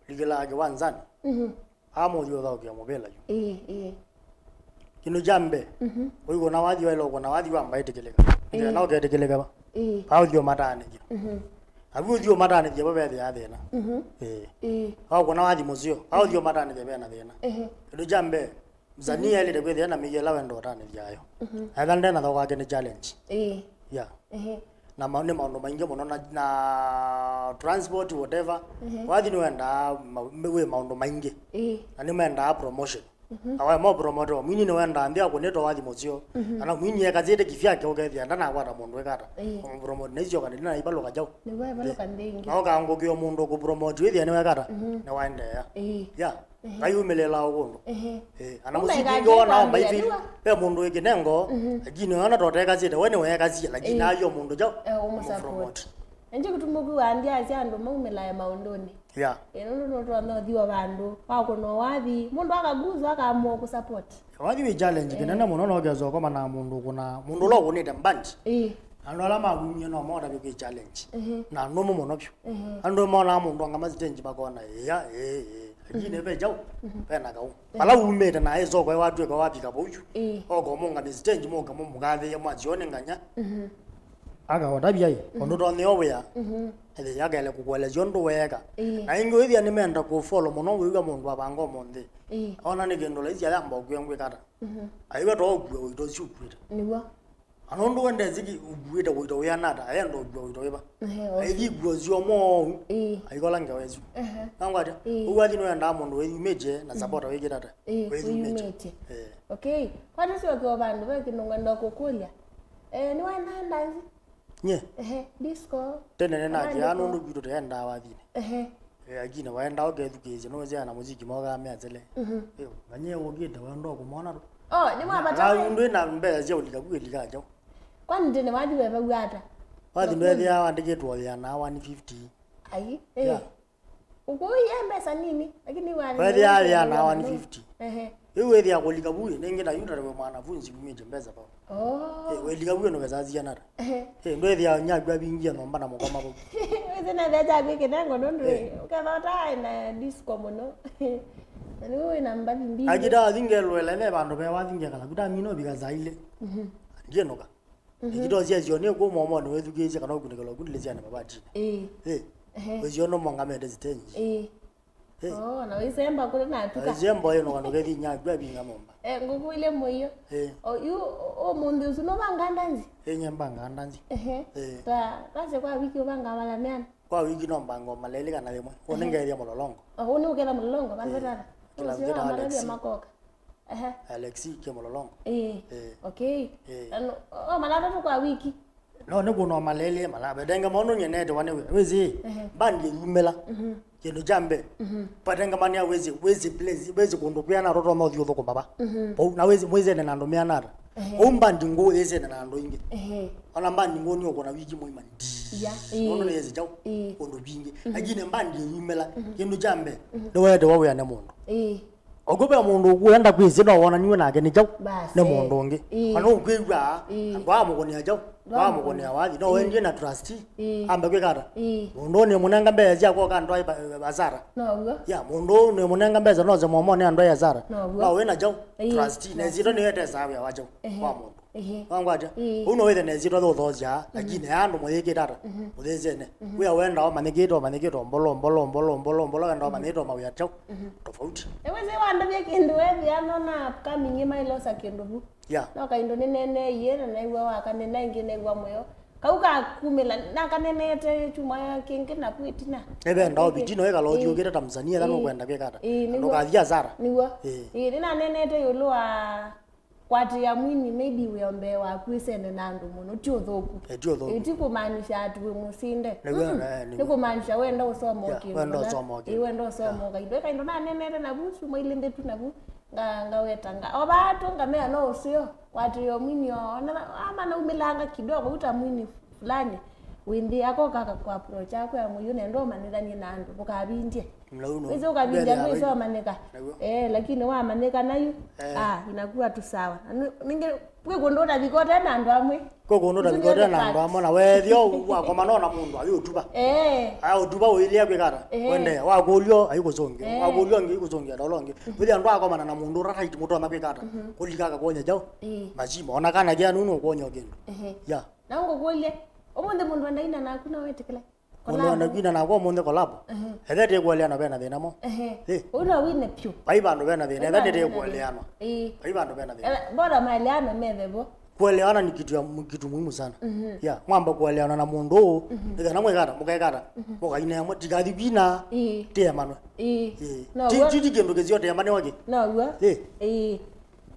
Likĩlaa kĩwanzanĩ. Mhm. Amũthi ũthaũkĩa mũvĩla yu. Ĩĩ, ĩĩ. Kĩndũ kya mbee, mhm, ũikũna wathi waĩle ũkũna wathi wa mbaĩtĩkĩlĩka. Ĩĩ. Thĩna ũketĩkĩlĩka va? Ĩĩ. Vaa ũthi ũmatanĩthya. Mhm. Navu ũthi ũmatanĩthya vo vethĩaa thĩna. Mhm. Ĩĩ. Ĩĩ. Vaa ũkũna wathi mũseo, vaa ũthi ũmatanĩthya vena thĩna. Ehe. Kĩndũ kya mbee, msanii, mhm, aĩlĩte kwĩthĩa na mĩio ĩla wenda ũtanĩthya ayo. Mhm. Etha ndena thoko yake nĩ challenge. Ĩĩ. Yeah. Ehe. Na ma-, nĩ maũndũ maingĩ mũno na, na transport, whatever. Mhm. Wathi nĩwendaa ma-, wĩ maũndũ maingĩ. Ĩĩ. Na nĩmendaa promotion. Mhm. Na waema ũpromotewa, mwini nĩwendaa nthĩ akũnĩtwa wathi mũseo. Mhm. Kana mwini ekasĩte kĩvyake ũkethĩa ndanakwata mũndũ wĩkata. Ĩĩ. Ũmũpromote na icio kana ndina ivalũka kyaũ. Nĩwe ivalũka nthĩ ĩngĩ. Na ũkangũkĩo mũndũ kũpromote wĩthĩa nĩwekata. Mhm. Nĩwaendeea. Ĩĩ. Yeah. Ehe. Ngai umĩlĩlaa ũkũndũ. Ehe. Eh, ana mũsiki ũngĩ wona mbaithili, ve mũndũ wĩkĩnengo, mhm, lakini ona totekasĩte, we nĩweekasie, lakini, eh, ayo mũndũ kyaũ, eh, ũmũsupport. Ũmũpromote. Enje kũtumuku wandia asya andũ maumĩlae maũndũnĩ. Yeah. Eh, nũndũ nũtwona ũthiwa vandũ, wakũna wathi, mũndũ akaguzwa akaamua kũsupport. Wathi wĩ challenge, eh, kĩnene mũno, no ũkesa ũkomana na mũndũ ũkũna, mũndũ ũla ũkũnĩte mbandi. Eh. Andũ ala mawumie no mona vyũ kĩ challenge. Ehe. Na nũmũ mũno vyũ. Ehe. Andũ monaa mũndũ angama stage makona, "Ĩa, ĩĩ, ĩĩ." Lakini, mhm, ve kyaũ, mhm, vena kaũ. Ehe. Vala umĩte na ĩsoko watwĩka wavika vau yu. Ĩĩ. Oka mũngamĩ stage, mũka mũmũkathĩĩa mwazione nganya. Mhm. Akaota vyai, mhm, ũndũ tonyeo wĩa. Mhm. Ethĩ akaele kũkuelesya ũndũ weeka. Ĩĩ. Na ĩngĩ wĩthĩa nĩmenda kũ follow mũno wĩw'a mũndũ avanga ũmũnthĩ. Ĩĩ. Ona nĩ kĩndũ laisi ayamba ũkwĩa ngwĩkata. Mhm. Aiwe to ũkue ũito ũcio ũkuĩte. Nĩw'o. Ana ũndũ we ndesĩ ũkuĩte ũito wĩana ata, ayenda ũkua ũito wĩva. Ehe, o. Aithi ikuo sio mou. Ĩĩ. Aikola ngewa isu. Ehe. Nangwatya, ĩĩ, ũu athi nĩwendaa mũndũ wĩyumĩtye na, mm, sapota wĩkĩte ata. Ĩĩ, wĩyumĩtye. Wĩyumĩtye. Eh. Okay. Kwatĩ syoke o vandũ ve kĩndũ ngwenda kũkũlya. Eh, nĩwaendaa ndanzi? Nye? Ehe, disco. Tene nĩnakĩaa nũndũ vitũ tũyaendaa wathinĩ. Ehe. Eh, lakini waendaa ũkethukĩĩsya, nũsyaa na mũsiki mokaa measele. Mhm. Eh, nganyie ũkĩte wenda kũmona tu. Oh, nĩ mwavata. Ala we. Ũndũ na mbesa sya ũlika kuĩ lika kyaũ. Kwani tene wathi wevaw'a ata? Wathi ndwethĩaa wandĩkĩtwe ũthĩana one fifty. Ai, eh. Yeah. Ũkũi e mbesa nini, lakini wethĩaa thĩana one fifty. Ehe. Ĩu wĩthĩa kũlika vu, nĩngĩ na yu ndarĩwe mwanafunzi umĩte mbesa vau. Oh. Eh, wĩlika vu nũkesa ziana ata. Ehe. Eh, ndwĩthĩa nyaku avingie nyũmba na mũkoma vau. Wĩthĩ na thĩa kyaku kĩnengo nũndũ, eh, ũkethota na disco mũno. Na nĩwe wĩna mbathi mbingĩ. Akita wathinge lwela, ve vandũ ve wathinge kala, kutamina ũvika saa ilĩ. Mhm. Ndienũka. Mhm. Ikito sya sio nĩ kũ momoni wĩthukĩĩsye kana ũkunĩkĩlwa kundĩlĩsyana mabatinĩ. Ĩĩ. Ĩ. Ehe. Wĩsio no mongamete sitenji. Ĩĩ. Ĩ. Oh, na wĩsemba kũrĩ na atuka. Wĩsemba ĩ no kana ũkethi nya kwa binga momba. Eh, ngũkũile mũio. Ĩ. O yu ũmũnthĩ ũsu no vanga ndanzi. Ĩ nyemba ngandanzi. Ehe. Ĩ. Ta, kase kwa wiki ũvanga wala meana. Kwa wiki no mbanga o mala elĩ kana lĩmwe. Ũnengethia mũlolongo. Oh, ũnĩ ũketha mũlolongo, vandũ vatata. Kĩla ũsio ngĩta wa Alex. Makoka. Ehe. Alex ke mũlolongo. Ĩĩ. Ĩĩ. Okay. Ĩĩ. Ano, o mala atatũ kwa wiki. No nĩ kũno mala elĩ mala. Vetenga maũndũ nyenete wane we. Wĩsĩ. Ehe. Mbandi yumela. Mhm. Kĩndũ kya mbee. Mhm. Patenga mani ya wĩsĩ, wĩsĩ place, wĩsĩ kũndũ kwĩana roto no thiũ thũkũma ba. Mhm. Pau, na wĩsĩ, mwĩsene na andũ meana ata. Ehe. Ou mbandi ngũũ yĩsene na andũ ingĩ. Ehe. Ona mbandi ngũũ nĩ ũkona wiki mũima ndi. Ya, ĩĩ. Ũndũ nĩ yĩsĩ kyaũ, ĩĩ, kũndũ vingĩ. Mhm. Lakini mbandi yumela, mhm, kĩndũ kya mbee, mhm, nĩ wetewa wĩane mũndũ. Ĩĩ. Oku ve mũndũ ũkwenda kwĩsĩ no wonaniwe nake nĩ kyaũ, basi, nĩ mũndũ ũngĩ. Ĩĩ. Kana ũkwĩw'a, ĩĩ, andũ amũkũnĩa kyaũ, andũ amũkũnĩa wathi, no, ĩĩ, wendie na trustee, ĩĩ, ambe kwĩka ata. Ĩĩ. Mũndũ ũũ nĩmũnenga mbesa sya kwoka andũ aĩ ba-, ba-, hasara. Now'o. Ya, mũndũ ũũ nĩmũnenga mbesa no semwa mone andũ aĩ hasara. Now'o. No wĩna kyaũ, ĩĩ, trustee, na trustee. Ĩsyĩtwa nĩyo ĩtesaa wĩa wa kyaũ, ehe, wa mũndũ. Ehe. Wangwatya? Ĩĩ. Ũu no wĩthe na ĩsyĩtwa thũthosya, mhm, lakini aya andũ mũyĩkĩte ata? Mhm. Mũthĩsene. Mhm. Wĩa wenda ũmanyĩkĩte, ũmanyĩkĩte, mbolo, mbolo, mbolo, mbolo, mbolo, wenda, mhm, ũmanyĩte, ũmawĩa kyaũ? Mhm. Tofauti. Ewĩsĩ wandavya kĩndũ weethĩa nona upcoming mailosa kĩndũ vu. Ya. No kaindo nĩneneie na naigua wakanena ĩngĩ naigua mũyo. Kau kakumĩla, nakanenete kyumwa kĩngĩ naku ĩtina. Nĩvenda obiti no ĩkala ũthiũkĩte Tanzania, ĩla, ĩĩ, nũkwenda kwĩka ata? Ĩĩ, nĩw'o. Ndũkathi hasara. Nĩw'o. Ĩĩ. Ĩĩ, nĩnanenete ĩũlũ wa Kwatĩĩa mwini maybe wĩ o mbee waku ĩsene na andũ mũno, ti ũthũku. Eh, ti ũthũku. Ĩĩ, ti kũmaanisha ati wĩ mũsinde. Nĩw'o, mm-mm, eh, nĩw'o. Nĩ kũmaanisha wenda ũsoma, yeah, ũkĩndũ wenda ũsoma, ũkĩndũ. Ĩĩ, wenda ũsoma, yeah, ũkaindo. Ĩkaindũ nanenete navu, syumwa ilĩ mbĩtu navu, nga-, ngaweta nga. O vaa tu ngamea no ũseo, kwatĩĩa mwini o, ona ama naumĩlanga kidogo, uta mwini fulani wĩ nthĩ, akoka akakũapproach, akwĩa mũyũ nenda ũmanyĩthanie na andũ, ũkavindye. Wĩsĩ ũkavindya ndwĩsĩ ũmanyĩka. Nĩw'o. Eh, lakini wamanyĩka nayu, eh, ah, inakuwa tu sawa. Nĩ-, ningĩ kwĩ kũndũ ũtavika ũte na andũ amwe. Kwĩ kũndũ ũtavika ũte na andũ amwe, na wethĩa ũu wakomana na mũndũ ayũtuva. Eh. Ayũtuva ũilĩa kwĩka ata? Eh. Wendea, wakũlyo, ayũkũsũngĩa. Eh. Wakũlyo ũngĩ, ayũkũsũngĩa, ndola ũngĩ. Mhm. Wĩthĩa andũ akomana na mũndũ ũra right mũtonya kwĩka ata? Mhm. Kũlika akakwony'a kyaũ? Eh. Machimo, ona kana kĩa nunu ũkwony'a kĩndũ. Ehe. Ya. Na ngũkũlye, ũmũnthĩ mũndũ andaina naku no wĩtĩkĩle? Mũndũ collab. Anakwina nakwa ũmũnthĩ collab. Ehe. Ethe tĩkũeleana vena thĩna mo. Ehe. Eh. Ũu no wine pyũ. Vai vandũ vena thĩna, ethe nĩtĩkũeleanwa. Ĩĩ. Vai vandũ vena thĩna. Eh, bora maeleano methe vo. Kuelewana ni kitu ya mu-, kitu muhimu sana. Mhm. Ya, mwamba kuelewana na mũndũ ũũ, mhm, nĩ kana mwĩkata, mũkekata, mhm, mũkaine amwe, tikathi vina, ĩĩ, tĩemanwe. Ĩĩ. Ĩĩ. No ti, w'o. Ti, ti kĩndũ kĩsio tĩemane wake. No w'o. Ĩĩ. Ĩĩ.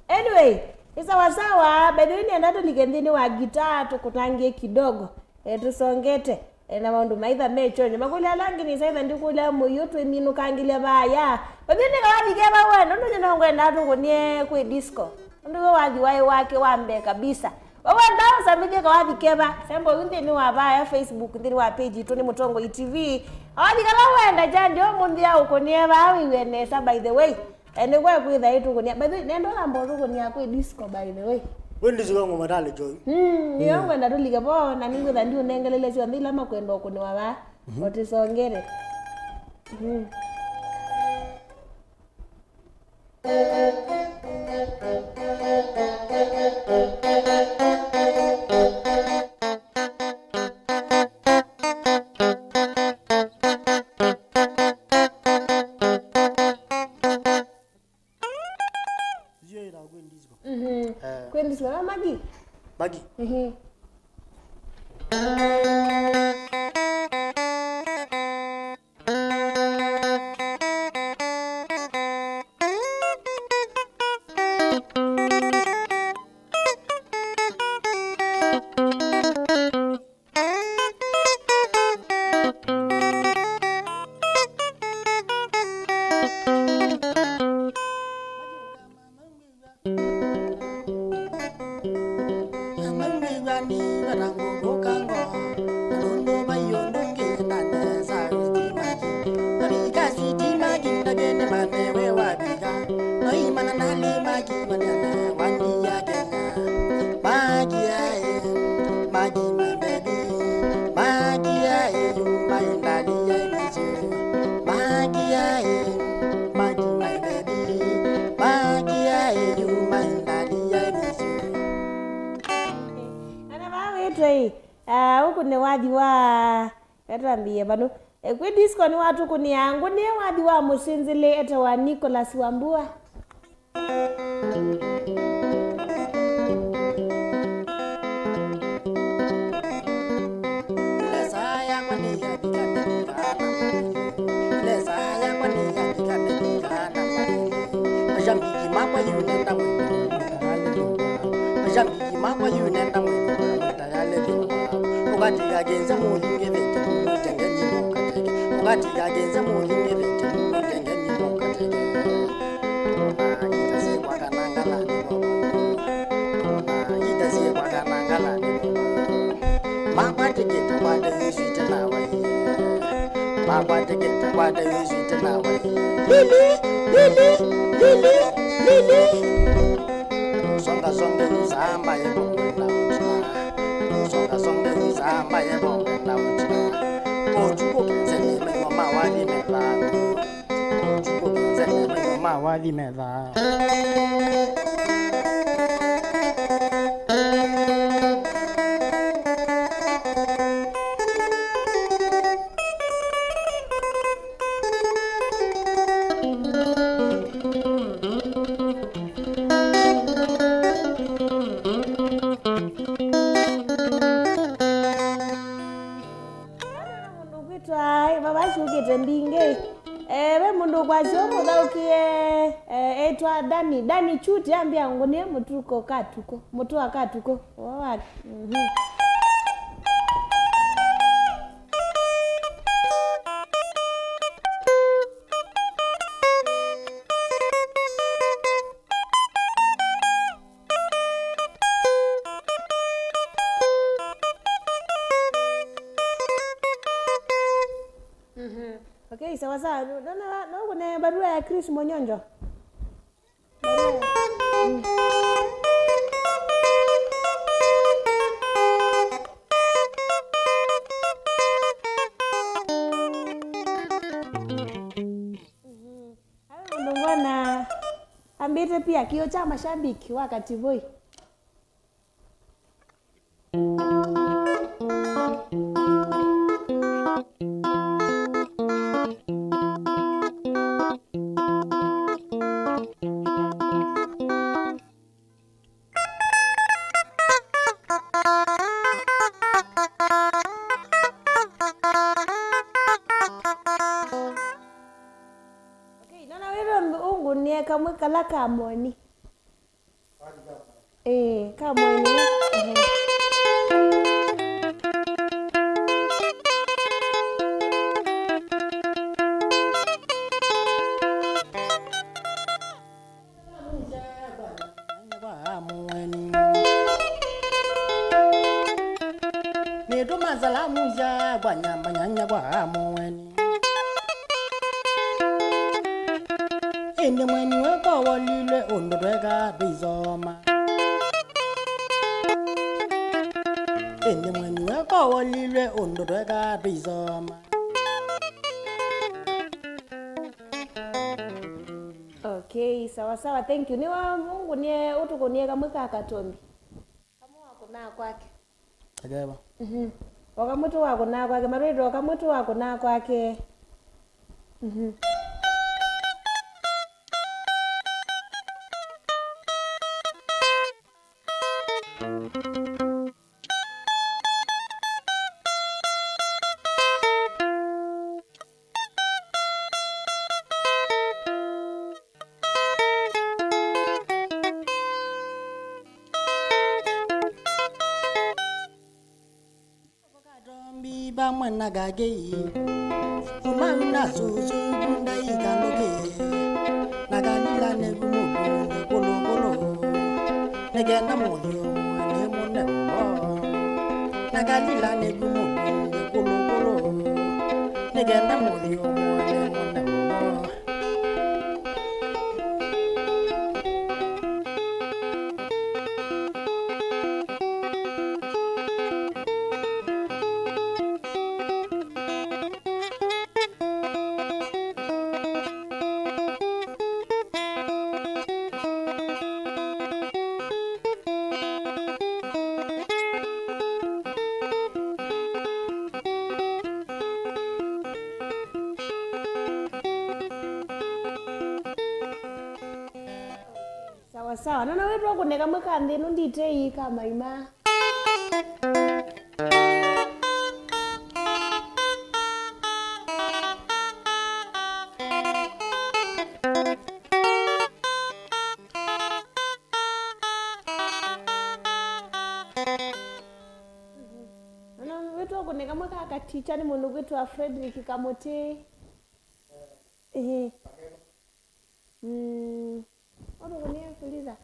Anyway, ni sawa sawa, by the way, nĩenda tũlike nthĩnĩ wa guitar, tũkũtangĩe kidogo. Eh, tũsongete. E, na maũndũ maitha me kyonyo. Makũlyo ala angĩ nĩsaitha ndikũlya mũio twĩminũkangĩlya vaya. Vathiĩ nĩkawavike va wendo, nũnyũ no ngwenda tũkũnie kwĩ disco. Ũndũ we wathi waĩ wake wa mbee kabisa. We wenda ũsambĩthye kawavike va? Sembo yu nthĩnĩ wa vaya Facebook, nthĩnĩ wa page itũ nĩ Mũtongoi T V. Kawathi kala wenda, Jandi, ũmũnthĩ aũkũnie vaa wĩw'e nesa, by the way. Eh, nĩkwa kwĩtha ĩtũkũnia. By the way, nenda ũlamba ũtũkũnia kwĩ disco, by the way. Kwĩ disco ngoma tale joy. Mm, nĩyo ngwenda tũlike vo, na nĩngwĩtha ndiũnengelele syonthe ila makwenda ũkũnĩwa vaa. Mhm. Ũtĩsongere. Mhm. Sijui ĩtawa kwĩ disco. Mhm. Eh. Kwĩ disco. Ah, Magi? Magi. Mhm. Ah, ũkũne wathi wa, etwambĩĩe vanu. Eh, kwĩ Disco nĩwatũkũnĩa, ngũnĩe wathi wa mũsenzeli etawa Nicholas Wambua. Lesa yakwa nĩ ya thika, nĩ thika na maĩ. Lesa yakwa nĩ ya thika, nĩ thika na maĩ. Mashabiki makwa yu nenda mwĩta, mwĩta haleluya. Mashabiki makwa yu nenda mwĩta, mwĩta haleluya. Ũkatiga kĩnza mũthingĩthĩte, mũtengeni mũkateke. Ũkatiga kĩnza mũthingĩthĩte, mũtengeni mũkateke. Tũna ita syĩkwa kana ngalani vau. Tũna ita syĩkwa kana ngalani vau. Makwatĩkĩte kwate wĩswĩte na waie. Makwatĩkĩte kwate wĩswĩte na waie. Lili, lili, lili, lili. Songa, songa, usamba ye bonga na utina. Songa, songa, usamba ye bonga na utina. Otuko kenzele mema mawathi methanu. Mawathi methanu. Mũndũ ũkwĩtwa, vava syũkĩte mbingĩ. Eh, ve mũndũ ũkwasya ũmũthaũkie, eh, etwa Dani. Dani Chuti ambĩa ngũnĩe mũtuko katukũ. Mũtũa katukũ. Ũũ wa, mhm. Mhm. Okay, sawa sawa. No, no, no, no, kũne barua ya Chris Monyonjo. Barua. Mm. Mhm. Awe mũndũ ngwona ambĩte pia kĩo kya mashabiki wa Kativoi. Okay, nona wĩve ũngũnĩe kamwe kala ka moni. Ĩĩ, ka moni. Ehe. Nĩtũma salamu syakwa nyamba nyanya kwa Mũeni. Ĩndĩ Mũeni weka wolilwe ũndũ tweka tũisoma. Ĩndĩ Mũeni weka wolilwe ũndũ tweka tũisoma. Okay, sawa sawa, thank you. Nĩwa mũngũnĩe, ũtũkũnĩe kamwe ka Katombi. Kamwe wa kũnaa kwake. Akeva. Mhm. O kamwe tu wa kũnaa kwake, marwĩto o kamwe tu wa kũnaa kwake. Mhm. Katombi vamwe na Kakei, Umau na Susu Vunda ikalũkĩ, na Kalila nĩvu mũvunge kũlũkũlũ, nĩ kenda mũthyo Mũeni mũne mũno, na Kalila nĩvu mũvunge kũlũkũlũ, nĩ kenda mũthyo Mũeni mũne mũno. Sawa, nona wĩtwa kũneka mwĩ ka nthĩ ĩno nditei ka maima. Nona wĩtwa kũneka mwĩ ka katicha nĩ mũndũ kwĩtwa Frederick Kamũtĩ. Ehe. Mm. Watu kunifuliza.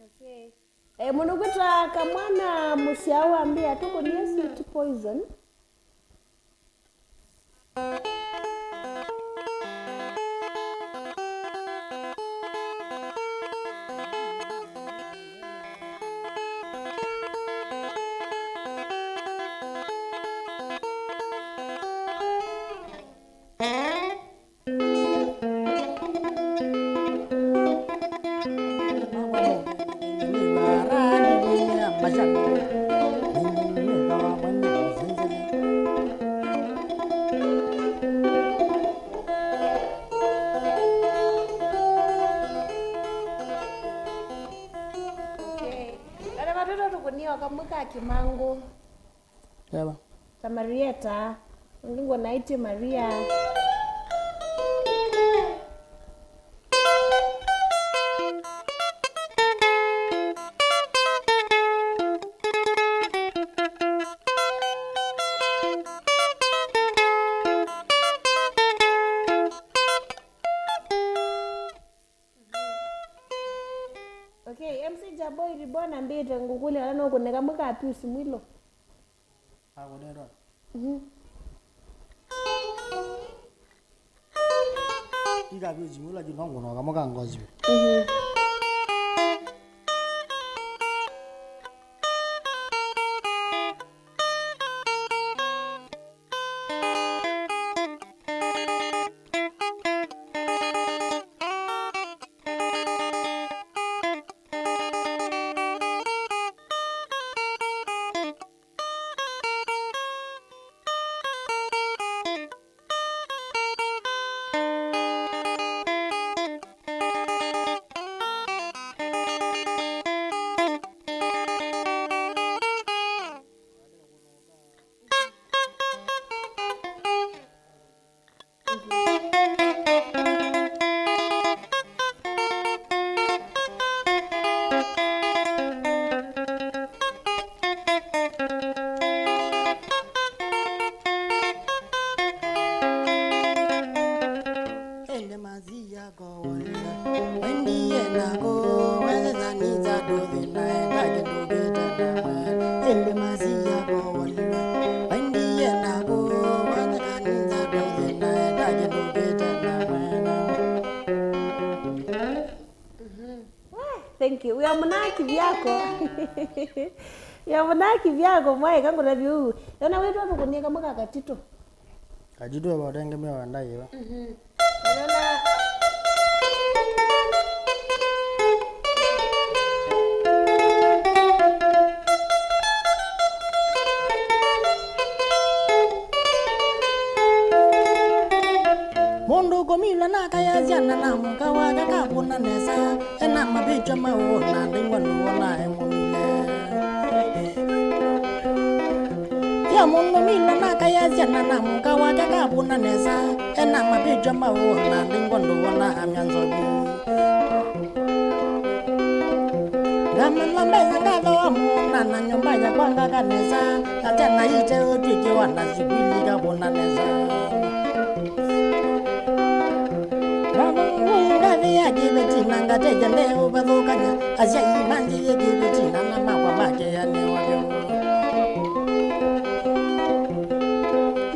Okay. Eh, mũndũ kwĩtwa Kamwana Mũsyaũ wambĩa tũkũnie Sweet Poison. Okay. Kana matoto tũkũnĩo kamwe ka kĩmangũ. Ewa. Ta Marieta. Ũngĩ ngwona aitye Maria. Okay, M C Jaboi Ribona mbĩte ngũkũlya kana nũkũneka mwĩ ka Pius Mwilo. Akũnetwa. Mhm. Ika Pius Mwilo juu no ngũnoka mũka ngozi. Mhm. Ĩndĩ Masia kowoliwe, waendie nako, wethĩthanĩtha ndũthĩ naenda kĩndũ kĩtana mwene. Ĩndĩ Masia kowoliwe, waendie nako, wethĩthanĩtha ndũthĩ naenda kĩndũ kĩtana mwene. Mhm. Wee, thank you. Wĩa mũna kivyako. Wĩa mũna kivyako, mwaĩ kangũtavya ũu. Yona wĩtwa tũkũnĩe kamwe ka katitũ. Katitũ eva ũtengemea wenda yĩva. Mhm. Nona. Mũndũ kũmilwa nakayasya na na mũka wake kavũna nesa, ena mavĩtyo maũũ na ndengwa nũwona e mũmile. Ya mũndũ mila nakayasya na na mũka wake kavũna nesa, ena mavĩtyo maũũ na ndengwa nũwona amya nzovi. Ngamanywa mbesa ngathoa mũũna na nyũmba yakwa ngaka nesa, na tena ite ũtw'ĩkĩwa na sivili kavũna nesa. Ngamanywa ngathĩa kĩveti na ngateja ndeũvathũkany'a, asyai manjĩie kĩveti na na makwa makeanĩwa vyũ.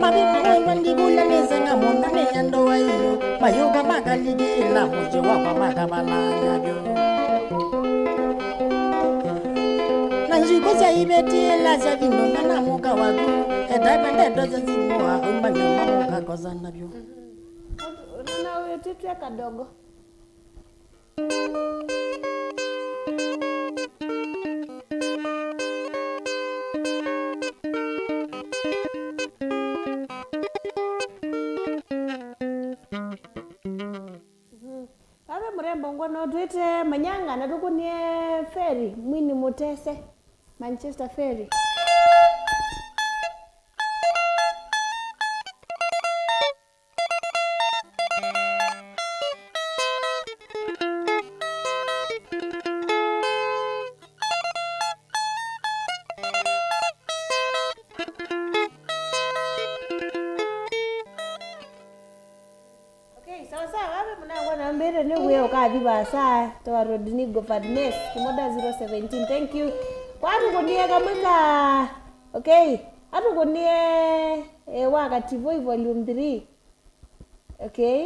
Mavĩndĩ mema ndivũlya nĩsenga mũno nĩ andũ aio, mayũka makalikĩla mũsyĩ wakwa makavalany'a vyũ. Na nziko sya iveti ila sya vinũka na mũka waku, Ndapenda ndoto za simu wa umanya mambo kakosana vyo. Unaona huyo titwe kadogo. Mhm. Vave mũrembo ngwa no twĩte Manyanga na tũkũnie Ferry, Mwini Mũtese, Manchester Ferry. Okay, sawa sawa, vave mũnangwa nambĩte nĩ wĩa ũkathi vasa, tawa Rodrigo Fadnes, Kimoda zero seventeen, thank you. Kwa atũkũnie kamwe ka, okay, atũkũnie, eh, wa Kativoi volume three. Okay.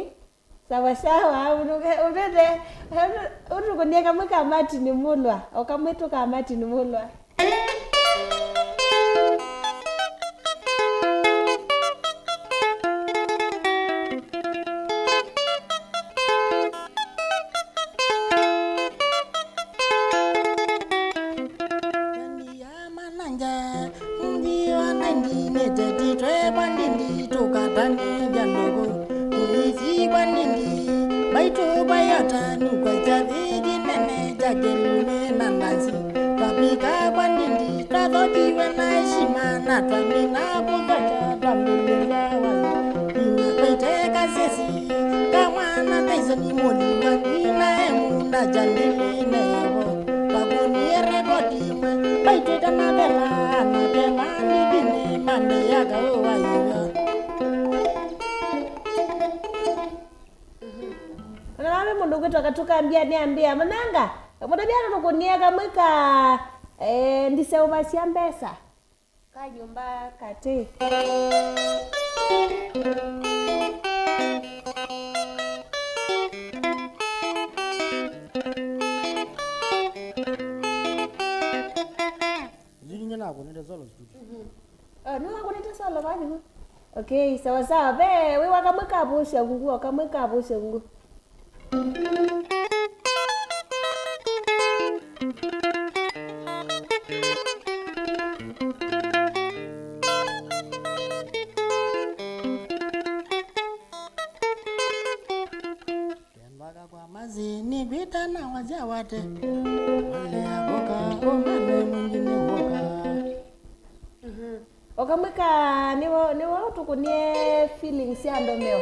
Sawa sawa, ũtũkũnie kamwe ka Martin Mulwa, o kamwe tu ka Martin Mulwa. Mananja, ndio nandi nĩtetitwe kwa ndindi tũkatanĩthya ndogo. Tũithi kwa ndindi, maitũ vayota nukwa kyathĩ kĩnene kya kĩlũme na ndanzi. Twavika kwa ndindi, twathokiwe na heshima na twamina kũthokya twambĩlĩlya wathi. Ina kwaite kasesi, kamwana Tyson mũliwa, ina emunda kya ndĩlĩ nevo. Vakũnie rekodi ĩmwe, vaitĩte mavela, mavela nĩvinĩ mane ya kaũ wa iwa. Ona vave mũndũ ũkwĩtwa Katũkambia nĩambĩa, Mũnanga, mũtavya tũkũnie kamwe ka, eh, ndiseũvasya mbesa. Ka nyũmba katĩ. Yu nĩ nyie nakũnĩte solo studio. Mhm. Oh, nĩ wakũnĩte solo vathi vu? Okay, sawa sawa. Ve, wĩ wa kamwe ka vũsya ungu, o kamwe ka vũsya ungu. Kembaga kwa mazi, nĩkwĩta na wasya wate. Wale akoka, ũmame mwingine woka. Mhm. O kamwe ka, nĩwe, nĩwe ũtũkũnie feelings sya ndomeo.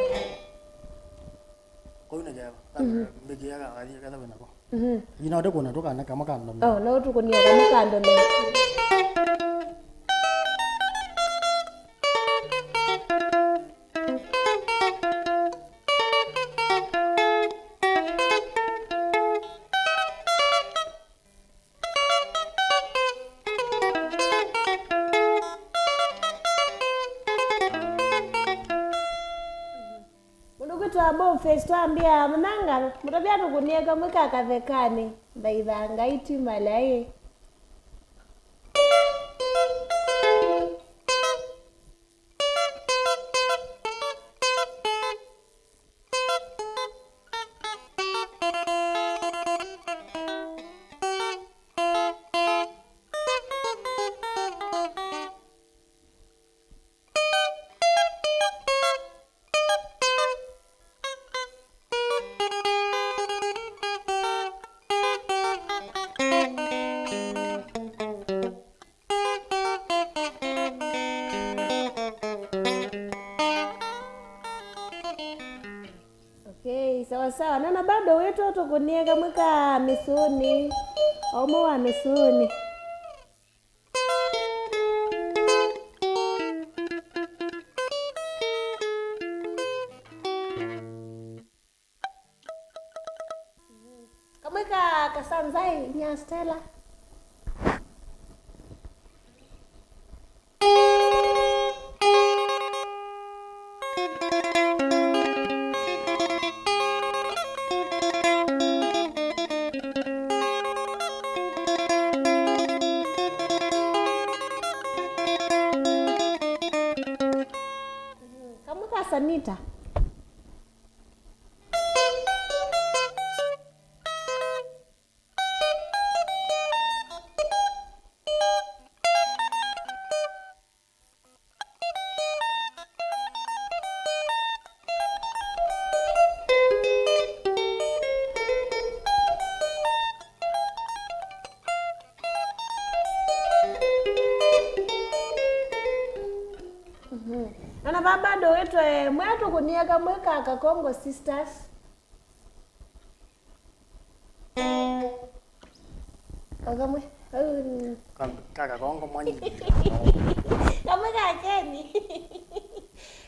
Kũu nĩ keva. Mhm. Mbĩkĩaga, athie ketha wĩnako. Mhm. Ina ũte kũna tũkana kamwe ka ndomeo. Oh, no ũtũkũnie kamwe ka ndomeo. Mũndũ kwĩtwa Boniface twambĩa, Mũnanga, mũtavya tũkũnie kamwe ka kathekanĩ, thaitha Ngai twimale aĩ. Okay, sawa sawa. Nona bado wĩtũ tũkũnie kamwe ka mĩsũnĩ. O ũmwe wa mĩsũnĩ. Kamwe ka Kasanzai, nya Stella. Anita. Mhm. Ona va bado wĩtwe mwetu kũnia kamwe ka Kakongo Sisters. O kamwe. Au ni Ka- ka Kakongo mwanyi. Kamwe ka Keni.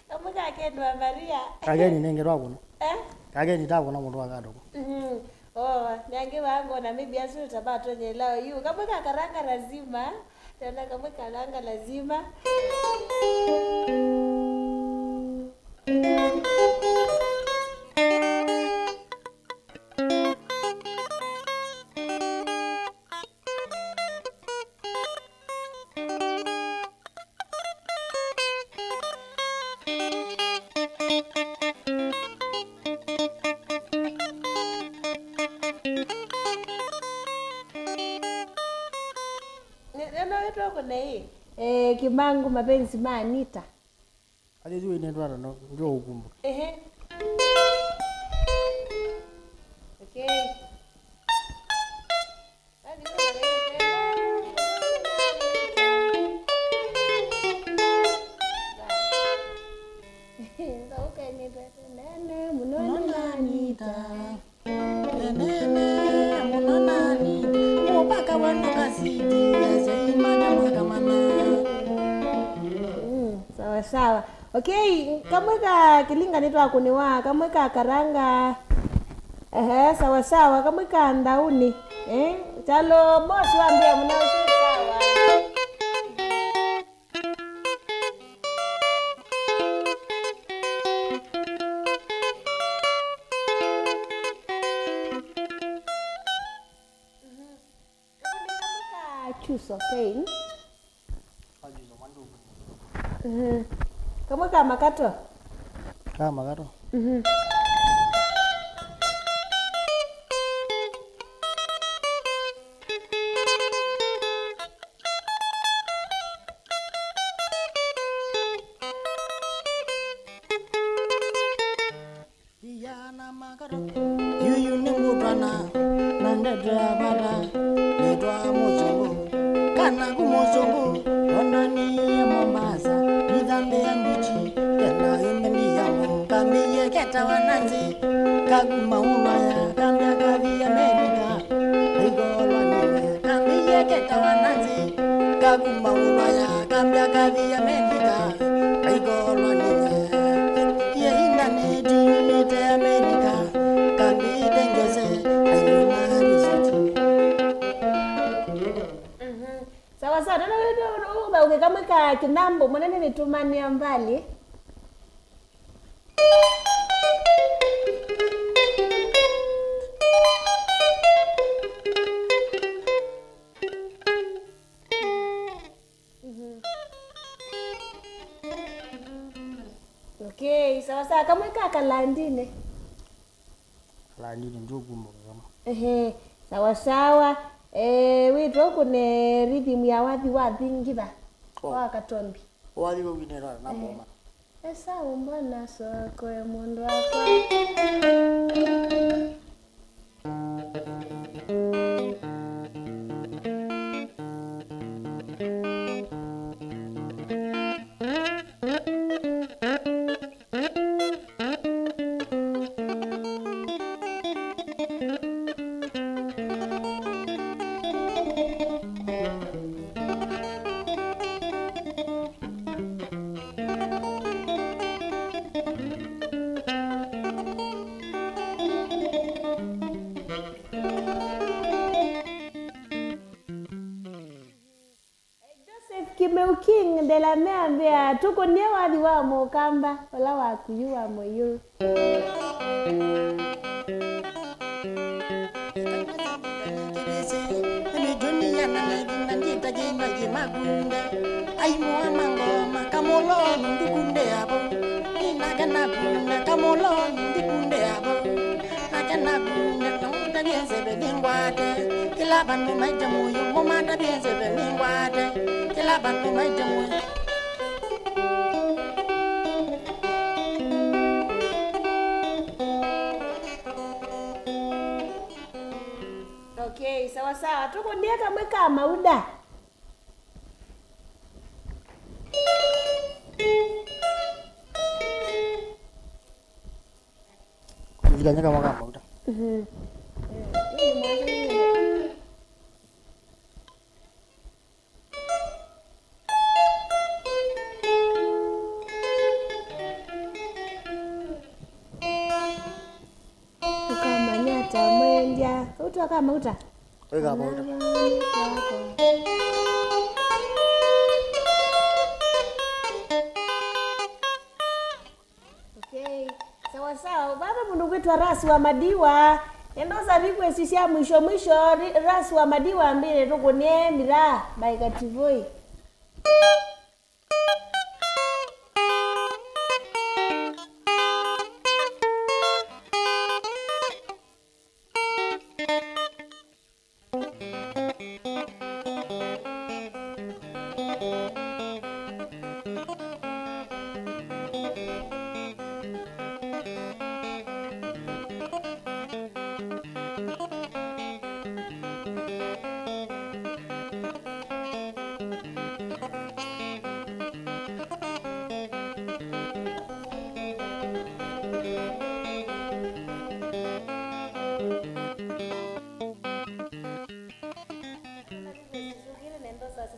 Kamwe ka Keni wa Maria. Kakeni nenge twakũna. Eh? Kakeni takũna mũndũ wa katoko. Mhm. Oh, nyange wangu na maybe asu tabatonya ilao yu. Kamwe ka karanga lazima. Tena kamwe karanga lazima. Nĩ- nĩ- no wĩtwa kũna ĩ? Eh, Kimangu, mapenzi ma Anita. Athi yu ine twara no ndio ukumbuka. Ehe. Okay. Nene mũno nĩnanyita. Nene mũno nanyita. Mũpaka wa nokasiti, asyai manya makamana. Mm, sawa sawa. Okay, kamwe ka kĩlinga nĩtwakũnĩwa, kamwe ka karanga. Ehe, sawa sawa, kamwe ka ndaũnĩ. Eh, chalo boss wambia mũno ũsu sawa. Kamwe ka Chuso Pain. Mhm. Kamwe ka Makato. Ka Makato. Mhm. Iyana makaro, yuyu nĩ ngũtwana na ndeto ya vata, nĩtwa mũsũngũ. Kana ku mũsũngũ, onanie Mombasa, ithandĩa mbichi, kena ĩmbendi yamo. Kambĩie ketawa na nzĩ, kakuma Ulaya, kambĩa kathi Amerika, aikolwa nĩwe. Kambĩie ketawa na nzĩ, kakuma Ulaya, kambĩa kathi Amerika, aikolwa nĩwe. Ye indaneti yumĩte Amerika, kambĩte Jose, aiuma Risiti. Mhm. Sawa sawa, nana wĩtwa ũthaũke kamwe ka kĩnambo, mũnene nĩtũmanĩa mbali. Mhm. Okay, sawa sawa. Kamwe ka kalandinĩ. Kalandinĩ ndio kumbuka kama. Ehe, sawa sawa. Eh, wĩtwa ũkũne rhythm ya wathi wa thingitha. Oh. Wa Katombi. Wathi wa winera na ngoma. Esau mbona soko e mũndũ wakwa. Joseph Kimeu King Delamere ambĩa, tũkũnie wathi wa Mũkamba, ũla waku yu wa mũyũ. Nĩ Joni ya na methi na ndiĩta kĩima kĩmakunde. Aimũa mangoma kamũlonũ ndukunde avo. Nĩna Nake nakunde kamũlonĩ ndikundĩa vau. Nake nakunde naũtavye nzeve nĩngwate. Kĩla vandũ maite mũyo mũmatavye nzeve nĩngwate. Kĩla vandũ maite mũyo. Okay, sawa sawa. Tũkũnie kamwe ka mauda. Kũvikĩlany'a kamwe ka mauda. Mhm. Ũkamanya ta mwendya. Ũtwa ka mauta. Wĩka mauta. Okay. Sawa sawa. Vava mũndũ kwĩtwa Ras wa Madiwa. Nĩndosa request sya mwisho mwisho. Ri- Ras wa Madiwa mbĩle tũkũnĩe miraa by Kativoi.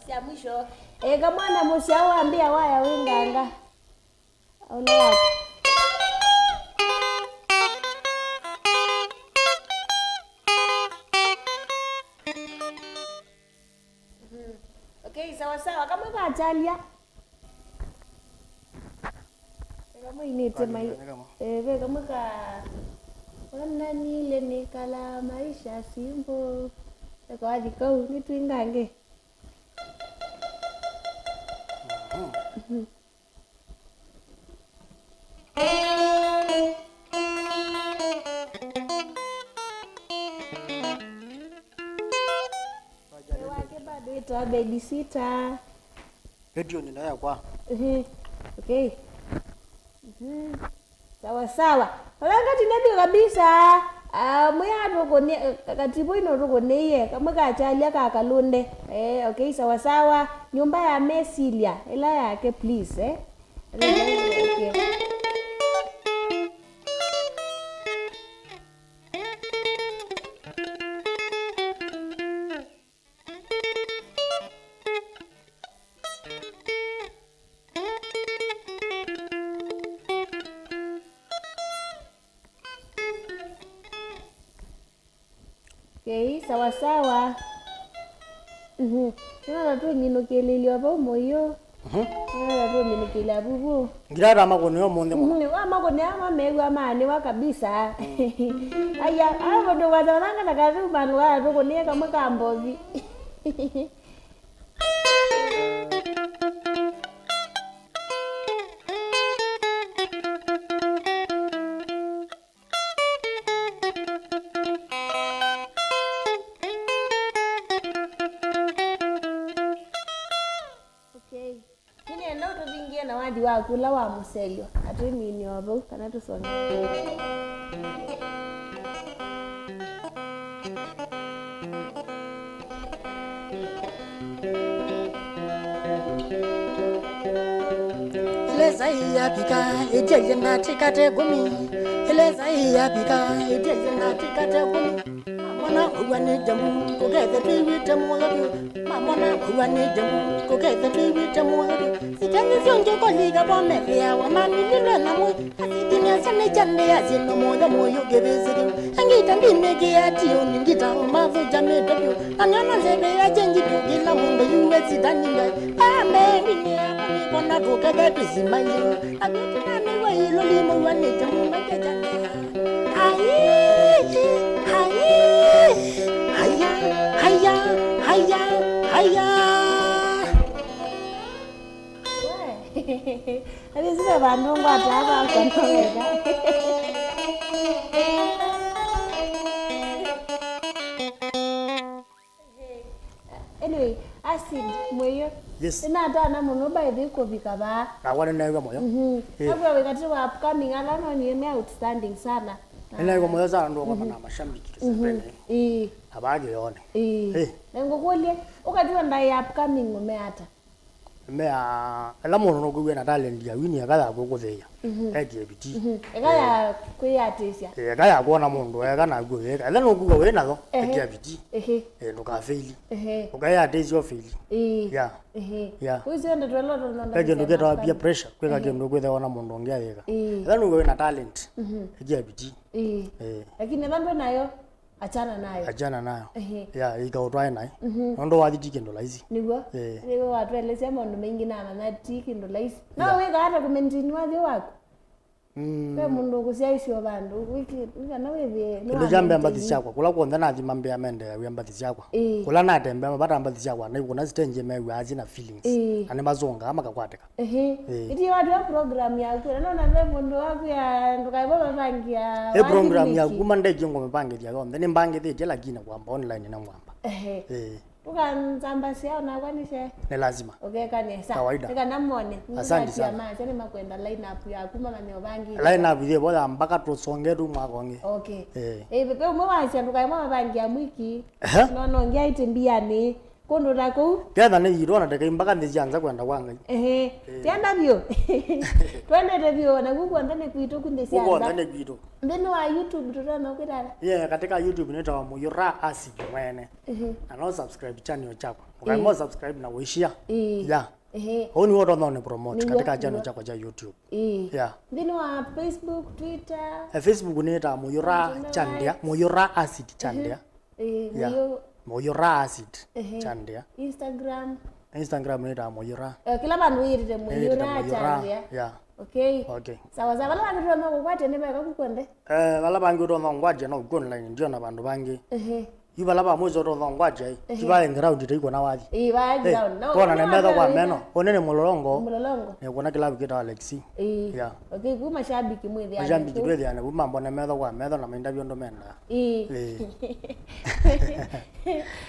Sya mwisho. Eka mwana mũsyaũ ambĩa waya wĩ nganga. Aũla yako. Mhm. Okay, sawa sawa. Kamwe ka Chalia. Kamwe inĩte mai. Nĩ kamwe. Eh, ve kamwe ka, "Wananile nikala maisha simple." Eka wathi kau, nĩtwĩngange. Mhm. Mhm. Wake bado ĩtawa babysitter. Redioni na yakwa. Ehe. Okay. Mhm. Sawa sawa. Olanga tinethio kabisa. Ah, mwĩa tũkũnĩ- Kativoi no tũkũnĩie kamwe ka Chalia ka Kalunde. Eh, okay, sawa sawa. Nyũmba ya Mesilia, ĩla yake, please, eh. Okay. Okay, sawa sawa. Mhm. Nĩwona tũminũkĩlĩlyo vau mũio. Mhm. Nĩwona tũminũkĩlya vuvu. Ngira ta makũnĩo mũnthĩ mũno. Mhm, wa makũnĩa mamew'a maanĩwa kabisa. Mm. Aya, aya mũndũ wata nanga na kathu mandu wa tũkũnĩe kamwe ka mbovi. Okay. Nĩnenda ũtũvingie na wathi waku ũla wa mũselyo, na twĩminie o vau, kana tũsonge. Ĩlesa ĩyavika, ĩtyaie ndatika ta ĩkũmi. Ĩlesa ĩyavika, ĩtyaie ndatika ta ĩkũmi. Mamona ũw'anĩte mu, kũkethe twĩw'ĩte mũyo vyũ. Mamona ũw'anĩte mu, kũkethe twĩw'ĩte mũyo vyũ. Sitenyi syonje kolika vomethĩawa mamililwe namo. Asikinyasya nĩ kya ndĩasye no mũyo mũyo kĩvĩsĩ kĩu. Angĩ ita ndimĩkĩa tioni ngita ũmathũkya mĩtwe vyũ. Na nĩona nzeve ya kyenji vyũ kĩla mũndũ yuwe sitani ngai. Ambe ndinĩ yakwa nĩkona tũkethe twĩsimailĩ. Na vyũ tũnanĩw'a ĩlũli mũw'anĩte mu makejanea. Ai, ai, aya, aya, aya, aya. We, Athi sina vandũ ngwataa vakwa no wega. Anyway, Acid, mwĩyo. Yes. Nĩnatana mũno by the way kũvika vaa. Nakwa nĩneew'a mũyo. Mhm. Eh. Nakwĩa wĩ katĩ wa upcoming ala nonie me outstanding sana. Nĩneew'a mũyo sana ndũkoma na mashabiki kĩsepeni. Ĩĩ. Na vaa kĩyone. Ĩĩ. Eh. Na ngũkũlye, ũkatiwa ndaĩ ya upcoming ũme ata? Mea, ĩla mũndũ nũkwĩw'a na talent ya wini, eka ya kwĩkũthĩĩa. Mhm. Ekie bidii. Mhm. Eka ya kwĩyatĩsya. Eh, eka ya kwona mũndũ eka naku wĩka. Ĩla nũkwĩw'a wĩ nayo, ehe, ekia bidii. Ehe. Eh, ndũkafeili. Ehe. Ndũkeyatĩsya ũfeili. Ĩĩ. Yeah. Ehe. Yeah. Kwĩsĩ ndeto ĩla tũnona. Ve kĩndũ kĩtawa peer pressure, kwĩka kĩndũ kwĩthĩwa na mũndũ ũngĩ ayĩka. Ĩĩ. Ĩla nũkwĩw'a na talent, mhm, ekia bidii. Ĩĩ. Eh. Lakini ĩla ndwĩ nayo, achana nayo. Achana nayo. Ehe. Ya, ikaũtwae naĩ. Mhm. Nũndũ wathi ti kĩndũ laisi. Nĩw'o. Eh. Nĩw'o watũelesya maũndũ maingĩ namanya ti kĩndũ laisi. No, yeah, wĩka ata kũmaintain wathi waku? Mm. Ve mũndũ ũkũsyaisye o vandũ, wĩki-, wĩkana wĩthĩe, kĩndũ kya mbee mbathi syakwa, kũla kw'onthe nathi mambĩa mendeeaw'a mbathi syakwa. Ĩĩ. Kũla natembea mavata mbathi syakwa, naikũna stage mew'aa syĩ na feelings. Ĩĩ. Na nĩmasũngaa makakwatĩka. Ehe. Eh. Ĩti watwĩa program yaku, na nona ve mũndũ waku ya ndũkaĩvo mavangia. Eh, program yaku kuma ndekyo ngũmĩvangĩthya yonthe, nĩmbangĩthĩtye lakini kwamba online na ngwamba. Ehe. Eh. Ndũkanzambasya onakwa nĩsye. Nĩ lazima. Ũkeka nesa. Kawaida. Nĩ kana mone. Asante sana. Masya nĩmakwenda line up yaku mamanye ũvangĩte. Line up yĩvo ya mpaka tũsonge tu mwaka ũngĩ. Okay. Eh. Eh, ve ũmwe wasya ndũkaĩvo mavangia mwiki. Ehe. Nona ũngĩ aĩte mbianĩ. Kũndũ ta kũu. Ketha nĩ yitũ, ona ndeke mbaka nthĩ sya nza kwenda kwa Ngai. Ehe. Eh. Tienda vyũ. Twendete vyũ, na kuku onthe nĩ kwitũ, ku nthĩ sya nza. Kuku onthe nĩ kwitũ. Nthĩnĩ wa YouTube tũtonya kwĩtala? Yeah, katika YouTube nĩtawa Mũyũra Acid mwene. Ehe. Na no subscribe channel chakwa. Ũkaimo subscribe na ũishia. Ĩĩ. Yeah. Ehe. Ũu nĩw'o ũtonya nĩ promote katika channel chakwa cha YouTube. Ĩĩ. Yeah. Nthĩnĩ wa Facebook, Twitter. Eh, Facebook nĩtawa Mũyũra Chandĩa, Mũyũra Acid Chandĩa. Ĩĩ, yeah. Mũyũ- Mũyũra Acid. Ehe. Chandĩa. Instagram. Instagram nĩtawa Mũyũra. Eh, kĩla vandũ wĩtĩte Mũyũra Chandĩa. Yeah. Okay. Okay. Sawa sawa. Vala vangĩ tũtonya kũkwatya nĩ veka kukwende? Eh, vala vangĩ ũtonya ngwatya no kuku online, ndiona vandũ vangĩ. Ehe. Yu vala va mũico ũtonya ngwatya ĩ. Ehe. Ti va ground ĩtaikũna wathi. Ĩĩ, va ground. No, tona nĩ metho kwa meno. Ũnene mũlolongo. Mũlolongo. Nĩkũna kĩlavu kĩtawa Lexi. Ĩĩ. Yeah. Okay, kuma mashabiki mwĩthĩane. Mashabiki twĩthĩane, kuma mbone metho kwa metho na maindavyo ndũ menda. Ĩĩ. Ĩĩ.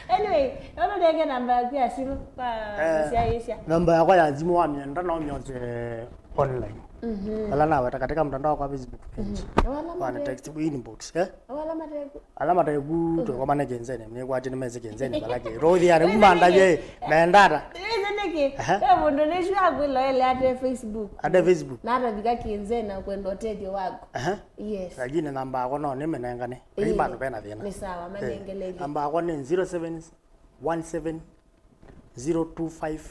Anyway, no tũnenge namba yaku ya simu kwa, eh, mũsyaĩĩsya. Namba yakwa ya simu wa myenda no myose online. Mhm. Vala naweta katika mtandao kwa Facebook page. Mhm. Wana text inbox, eh? Wana mateku. Ala mateku twĩkomane kĩnzene, nĩkwatĩ nĩmesĩ kĩnzene vala kĩ. Rũthĩane kuma ndavye, mendata. Ĩĩ nĩkĩ? Aha. Ve mũndũ nĩshu akwĩloele ate Facebook. Ate Facebook. Na atavika kĩnzene na kwenda ũtethyo waku. Aha. Yes. Lakini namba yakwa no nĩmĩnengane. Ĩĩ. Vai vandũ vena thĩna. Nĩ sawa, eh, manengelele. Namba yakwa nĩ zero seven one seven zero two five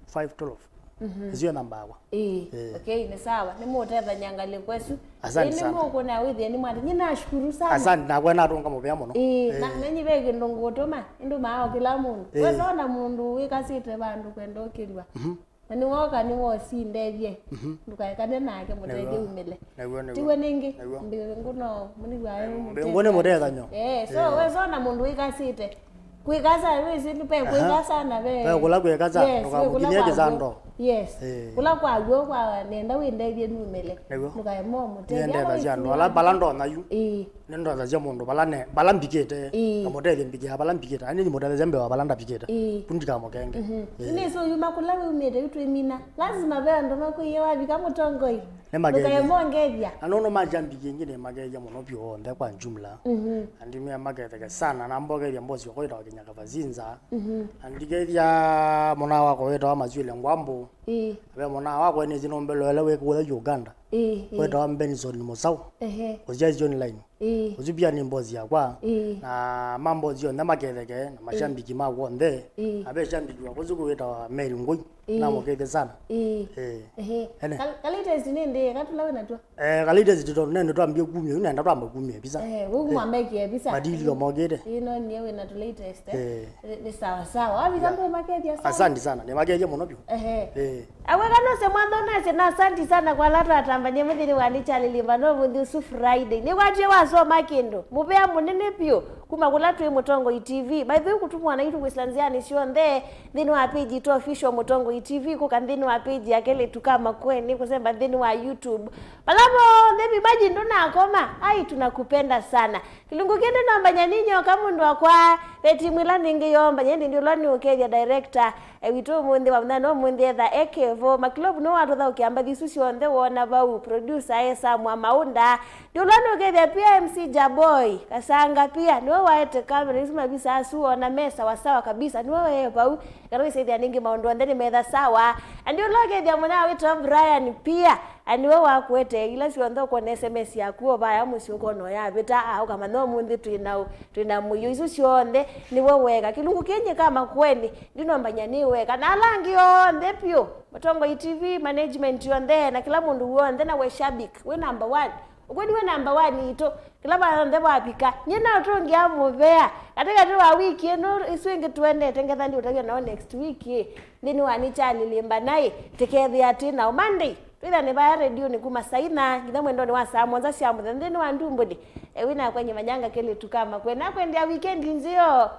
five twelve. Mhm. Nĩsyo namba yakwa. Ĩĩ. Ĩĩ. Okay, nĩ sawa. Nĩmũũtethany'a ngalĩko ĩsu. Asante sana. Ĩĩ, nĩmũkũna wĩthĩe nĩmwatĩ. Nyie nashukuru sana. Asante, nakwa natũnga mũvea mũno. Ĩĩ, na, ĩĩ, na nyie ve kĩndũ ngũtũma, nĩndũmaa o kĩla mũndũ. Ĩĩ. Wethona mũndũ wĩkasĩte vandũ kwenda ũkĩlw'a. Mhm. Na nĩwoka nĩwosi ndethye. Mhm. Ndũkaekane nake, mũtethye umĩle. Nĩw'o, nĩw'o. Tiwe nĩngĩ, nĩw'o. Mbĩngũ no mũnĩw'a. Mbĩngũ nĩ mũtethanyo. Eh, so, eh, wethona mũndũ wĩkasĩte. Kwĩkasa, wĩsĩ, ve kwĩkasa na ve. Ve kũla kwĩkasa, yes, ndũkamũkinyie kĩsando. Yes. Eh. Kũla kwaw'o kwa nenda wĩndethye numĩle. Nĩw'o. Ndũkaema ũmũtethya. Nĩendetha sya andũ ala, vala ndonya yu. Ĩĩ. Nĩndethasya mũndũ vala ne, vala mbikĩte. Ĩĩ. Ngamũtethya mbikĩa vala mbikĩte. Ani nĩmũtethasya mbee wa vala ndavikĩte. Ĩĩ. Tu ndikamũkenge. Mhm. Ĩĩ. Nĩsĩ ũyu makũla wĩumĩte yu twĩmina. Lazima ve andũ makwĩie wavika mũtongoi. Nĩmakethya. Ndũkaema ũngethya. Na nũndũ mashabiki aingĩ nĩmakethya mũno vyũ onthe kwa jumla. Mhm. Andũ nĩmaketheke sana, na mbokethya mbosi wakwa wĩtawa Kinyaka Vazinza. Mhm. Na ndikethya mũna wakwa wĩtawa Maswile Ngwambu. Ĩĩ. Ve mũna wakwa nĩsĩ nũmbelo ũla wĩ kũya Uganda. Ĩĩ, ĩĩ. Wĩtawa Benson Musau. Ehe. Ũsyaisye online. Ĩĩ. Ũsu pia nĩ mbosi yakwa. Ĩĩ. Na mambosi onthe maketheke, na mashambiki makwa onthe. Ĩĩ. Na ve shambiki wakwa ũsu wĩtawa Mary Ngũi. Ĩĩ. Namũkethya sana. Ĩĩ. Ĩĩ. Ehe. Ene. Ka, ka latest nĩ ndĩ, katũla wĩ natwo? Eh, ka latest tondũ nene twambie kumia, yu nenda twamba kumia visa. Eh, wĩ kuma mekie visa. Matilio mokĩte. Ĩĩ, no niye wĩ na tũ latest, eh. Eh. Nĩ, nĩ sawa sawa. Wavika mbũmakethya sana. Asante sana. Nĩmakethya mũno vyũ. Ehe. Eh. Aweka nose mwanthonasya na asanti sana kwa ala twatambanie mũthĩnĩ wa nĩ kyalĩlĩmba no mũnthĩ ũsu Friday. Nĩkwatw'e wasoma kĩndũ mũvea mũnene vyũ kuma kũla twĩ Mũtongoi T V. By the way, kũtũmwa naitũ kwĩsĩla nzĩanĩ syonthe nthĩnĩ wa page itũ official Mũtongoi T V, kũka nthĩnĩ wa page ya Kelĩtu ka Makueni, kũsemba nthĩnĩ wa YouTube. Vala vonthe vimaji ndũnakoma, ai, tunakupenda sana. Kĩlungu kĩndĩ nombanya ninyoka mũndũ wakwa, ve timu ĩla nĩngĩ yombanya, ĩndĩ ndiũlwa nĩ ũkethya director, e, witũ ũmũnthĩ wa mũthenya ũmũnthĩ etha ekevo. Makilovu nĩwe watũthaũkĩa mbathi isu syonthe wona vau, producer e Samu wa Maũnda. Ndiũlwa nĩ ũkethya pia M C Jaboy, Kasanga pia, nĩwe waete kamera isu mavisa asu wona me sawa sawa kabisa, nĩwe wee vau. Kana wĩsĩthĩa nĩngĩ maũndũ onthe nĩmetha sawa. Na ndiũlwa ũkethya mũna wĩtwa Brian pia. Na nĩwe wakũetee ila syonthe ũkwona S M S yaku o vaya mũsyĩ ũkona ũyavĩta, aa, ũkamanya ũmũnthĩ twĩ na ũ-, twĩ na mũio. Isu syonthe nĩwe weka. Kĩlungu kĩnyĩ ka Makueni, ndinombany'a nĩ weka. Na ala angĩ onthe vyũ, Mũtongoi T V, management yonthe, na kĩla mũndũ w'onthe, na we shabik, wĩ number one. Ũkweli wĩ number one itũ. Kĩla vonthe vavika. Nyie no tũngĩa mũvea. Katĩkatĩ wa wiki ĩno, isu ĩngĩ tũendete, ngetha ndiũtavya nao next week ĩ. Nthĩnĩ wa nĩ kyalĩlĩmba naĩ, tĩkethĩa twĩ nao Monday. Twĩthane vaya redionĩ kuma saa inya nginya mwendonĩ wa saa mũonza sya mũthenya nthĩnĩ wa Ndumbũlĩ. E, wĩ nakwa nyie Manyanga Kelĩtu ka Makueni. Nakwendea weekend nzeo.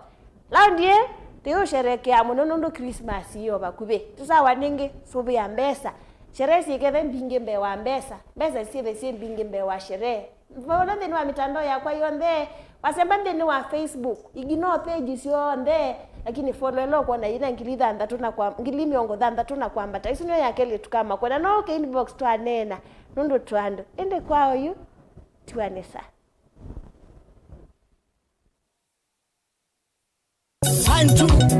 Laundi ĩ, tũyũsherekea mũno nũndũ Christmas ĩ o vakuvĩ. Tũsawa nĩngĩ, sũvĩa mbesa. Sherehe syĩkethe mbingĩ mbee wa mbesa. Mbesa syĩthe syĩ mbingĩ mbee wa sherehe. Vaulo nthĩnĩ wa mitandao yakwa yonthe, wasemba nthĩnĩ wa Facebook, ignore page syonthe, lakini follow ĩla ũkwona yĩna ngili thanthatũ na kwa, ngili mĩongo thanthatũ na kwambata. Isu nĩyo ya Kelĩtu ka Makueni. No ũke inbox twaneena, nũndũ twa andũ. Ĩndĩ kwa oyu, tiwa nesa. One, two.